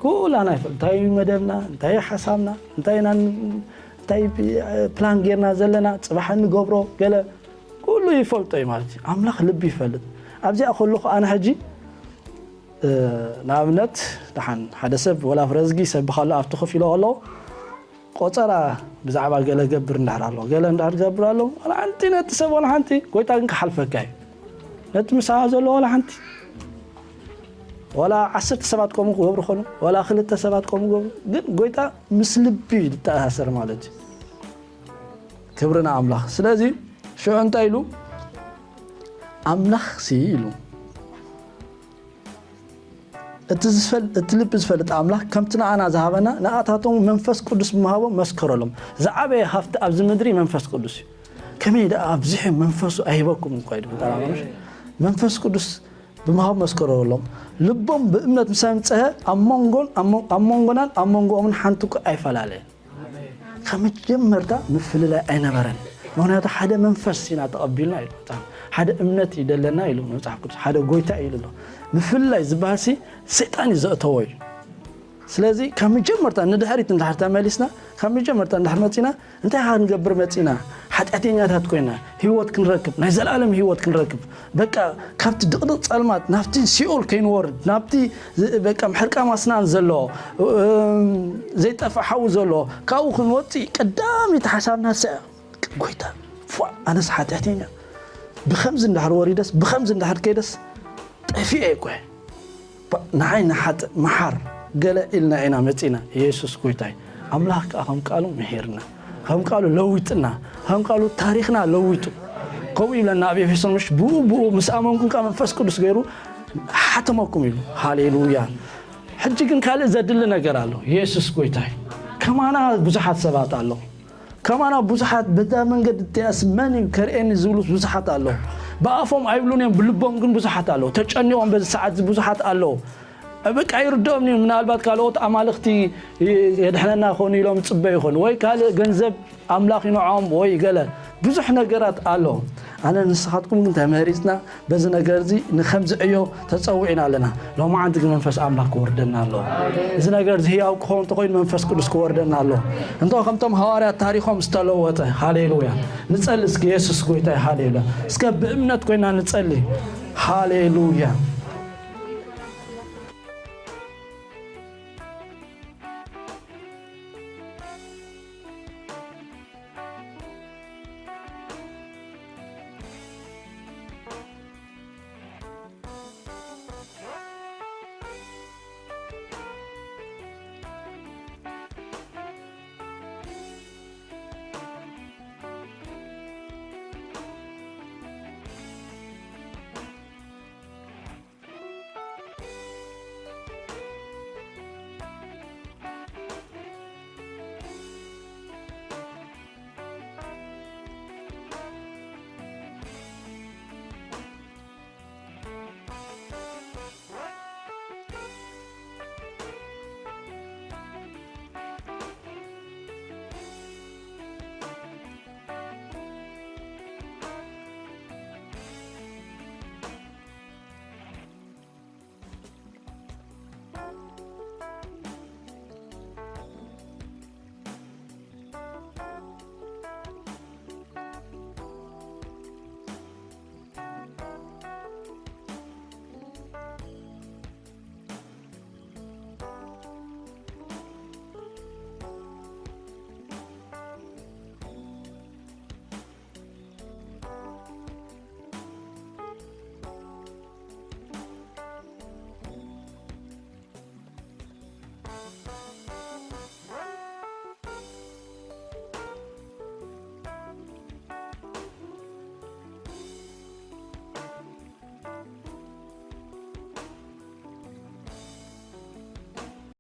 ኩላና ይፈልጥ እንታይ መደብና እንታይ ሓሳብና እንታይ እንታይ ፕላን ጌርና ዘለና ፅባሕ እንገብሮ ገለ ኩሉ ይፈልጦ እዩ ማለት እዩ ኣምላኽ ልቢ ይፈልጥ ኣብዚኣ ከለኹ ኣነ ሕጂ ንኣብነት ደሓን ሓደ ሰብ ወላ ፍረዝጊ ይሰብኽ ኣሎ ኣብቲ ኮፍ ኢሎ ከለኹ ቆጸራ ብዛዕባ ገለ ገብር እንድሕር ኣሎ፣ ገለ እንድሕር ገብር ኣሎ፣ ዋላ ሓንቲ ነቲ ሰብ ዋላ ሓንቲ፣ ጎይታ ግን ክሓልፈካ እዩ። ነቲ ምሳኻ ዘሎ ዋላ ሓንቲ፣ ዋላ ዓሰርተ ሰባት ከምኡ ክገብሩ ኾኑ፣ ዋላ ክልተ ሰባት ከምኡ ክገብሩ፣ ግን ጎይታ ምስ ልቢ እዩ ዝተኣሳሰር ማለት እዩ። ክብሪ ንኣምላኽ። ስለዚ ሽዑ እንታይ ኢሉ? ኣምላኽሲ ኢሉ፣ እቲ ዝፈል-፣ እቲ ልቢ ዝፈልጥ ኣምላኽ ከምቲ ንኣና ዝሃበና ንኣታቶም መንፈስ ቅዱስ ብምሃቦም መስከረሎም። ዝዓበየ ሃፍቲ ኣብዚ ምድሪ መንፈስ ቅዱስ እዩ። ከመይ ደኣ ኣብዚሑ መንፈሱ ኣይህበኩም እኳ ኢሉ ፈጣሪ ኣምላኽ። መንፈስ ቅዱስ ብምሃብ መስከረሎም። ልቦም ብእምነት ምስ ኣምፀሀ ኣብ መንጎን፣ ኣብ መ-፣ ኣብ መንጎናን ኣብ መንጎኦምን ሓንቲ እኳ ኣይፈላለየን። ካብ መጀመርታ ምፍልላይ ኣይነበረን። ምኽንያቱ ሓደ መንፈስ ኢና ተቐቢልና ኢሉ መጽሓፍ። ሓደ እምነት እዩ ደለና ኢሉ መጽሓፍ ቅዱስ። ሓደ ጎይታ እዩ ኢሉ ኣሎ። ምፍልላይ ዝበሃል ሲ ሰይጣን እዩ ዘእተዎ እዩ። ስለዚ ካብ መጀመርታ ንድሕሪት እንድሕር ተመሊስና፣ ካብ መጀመርታ እንድሕር መጺና፣ እንታይ ክንገብር መጺና? ሓጢኣተኛታት ኮይና ህይወት ክንረክብ፣ ናይ ዘለኣለም ህይወት ክንረክብ፣ በቃ ካብቲ ድቕድቕ ጸልማት ናብቲ ሲኦል ከይንወርድ፣ ናብቲ ዝ-፣ በቃ ምሕርቃም ኣስናን ዘሎ፣ እም፣ ዘይጠፍእ ሓዊ ዘሎ፣ ካብኡ ክንወጽእ ቀዳመይቲ ሓሳብና ንሳ እያ። ጎይታ፣ ፏ፣ ኣነስ ሓጢኣተኛ፣ ብኸምዚ እንድሕር ወሪደስ፣ ብኸምዚ እንድሕር ከይደስ፣ ጠፊኤ እኮ እየ። ባ-፣ ንዓይ ንሓጥእ መሓር ገለ ኢልና ኢና መጺና። የሱስ ጎይታ እዩ። ኣምላኽ ከኣ ከም ቃሉ ምሒርና፣ ከም ቃሉ ለዊጥና፣ ከም ቃሉ ታሪኽና ለዊጡ። ከምኡ ይብለና ኣብ ኤፌሶን፣ ምሽ ብኡ ብኡ ምስ ኣመንኩም ከኣ መንፈስ ቅዱስ ገይሩ ሓተመኩም ኢሉ። ሃሌሉያ። ሕጂ ግን ካልእ ዘድሊ ነገር ኣሎ። የሱስ ጎይታ እዩ። ከማና ብዙሓት ሰባት ኣለዉ። ከማና ብዙሓት በታ መንገዲ እቲኣስ መን እዩ ከርእየኒ ዝብሉ ብዙሓት ኣለዉ። ብኣፎም ኣይብሉን እዮም፣ ብልቦም ግን ብዙሓት ኣለዉ። ተጨኒቖም በዚ ሰዓት እዚ ብዙሓት ኣለዉ። በቃ ይርድኦም እዩ። ምናልባት ካልኦት ኣማልኽቲ የድሕነና ኾኑ ኢሎም ይጽበዩ ይኾኑ፣ ወይ ካልእ ገንዘብ ኣምላኽ ይንዖም ወይ ገለ ብዙሕ ነገራት ኣሎ። ኣነ ንስኻትኩም ግን ተመሪጽና በዚ ነገር እዚ ንኸምዚ ዕዮ ተጸዊዕና ኣለና። ሎማዓንቲ ግን መንፈስ ኣምላኽ ክወርደና ኣሎ። እዚ ነገር እዚ ህያው ክኸውን እንተኾይኑ መንፈስ ቅዱስ ክወርደና ኣሎ። እንተ ከምቶም ሃዋርያት ታሪኾም ዝተለወጠ፣ ሃሌሉያ። ንጸሊ እስኪ የሱስ ጎይታ እዩ፣ ሃሌሉያ። እስከ ብእምነት ኮይና ንጸሊ። ሃሌሉያ።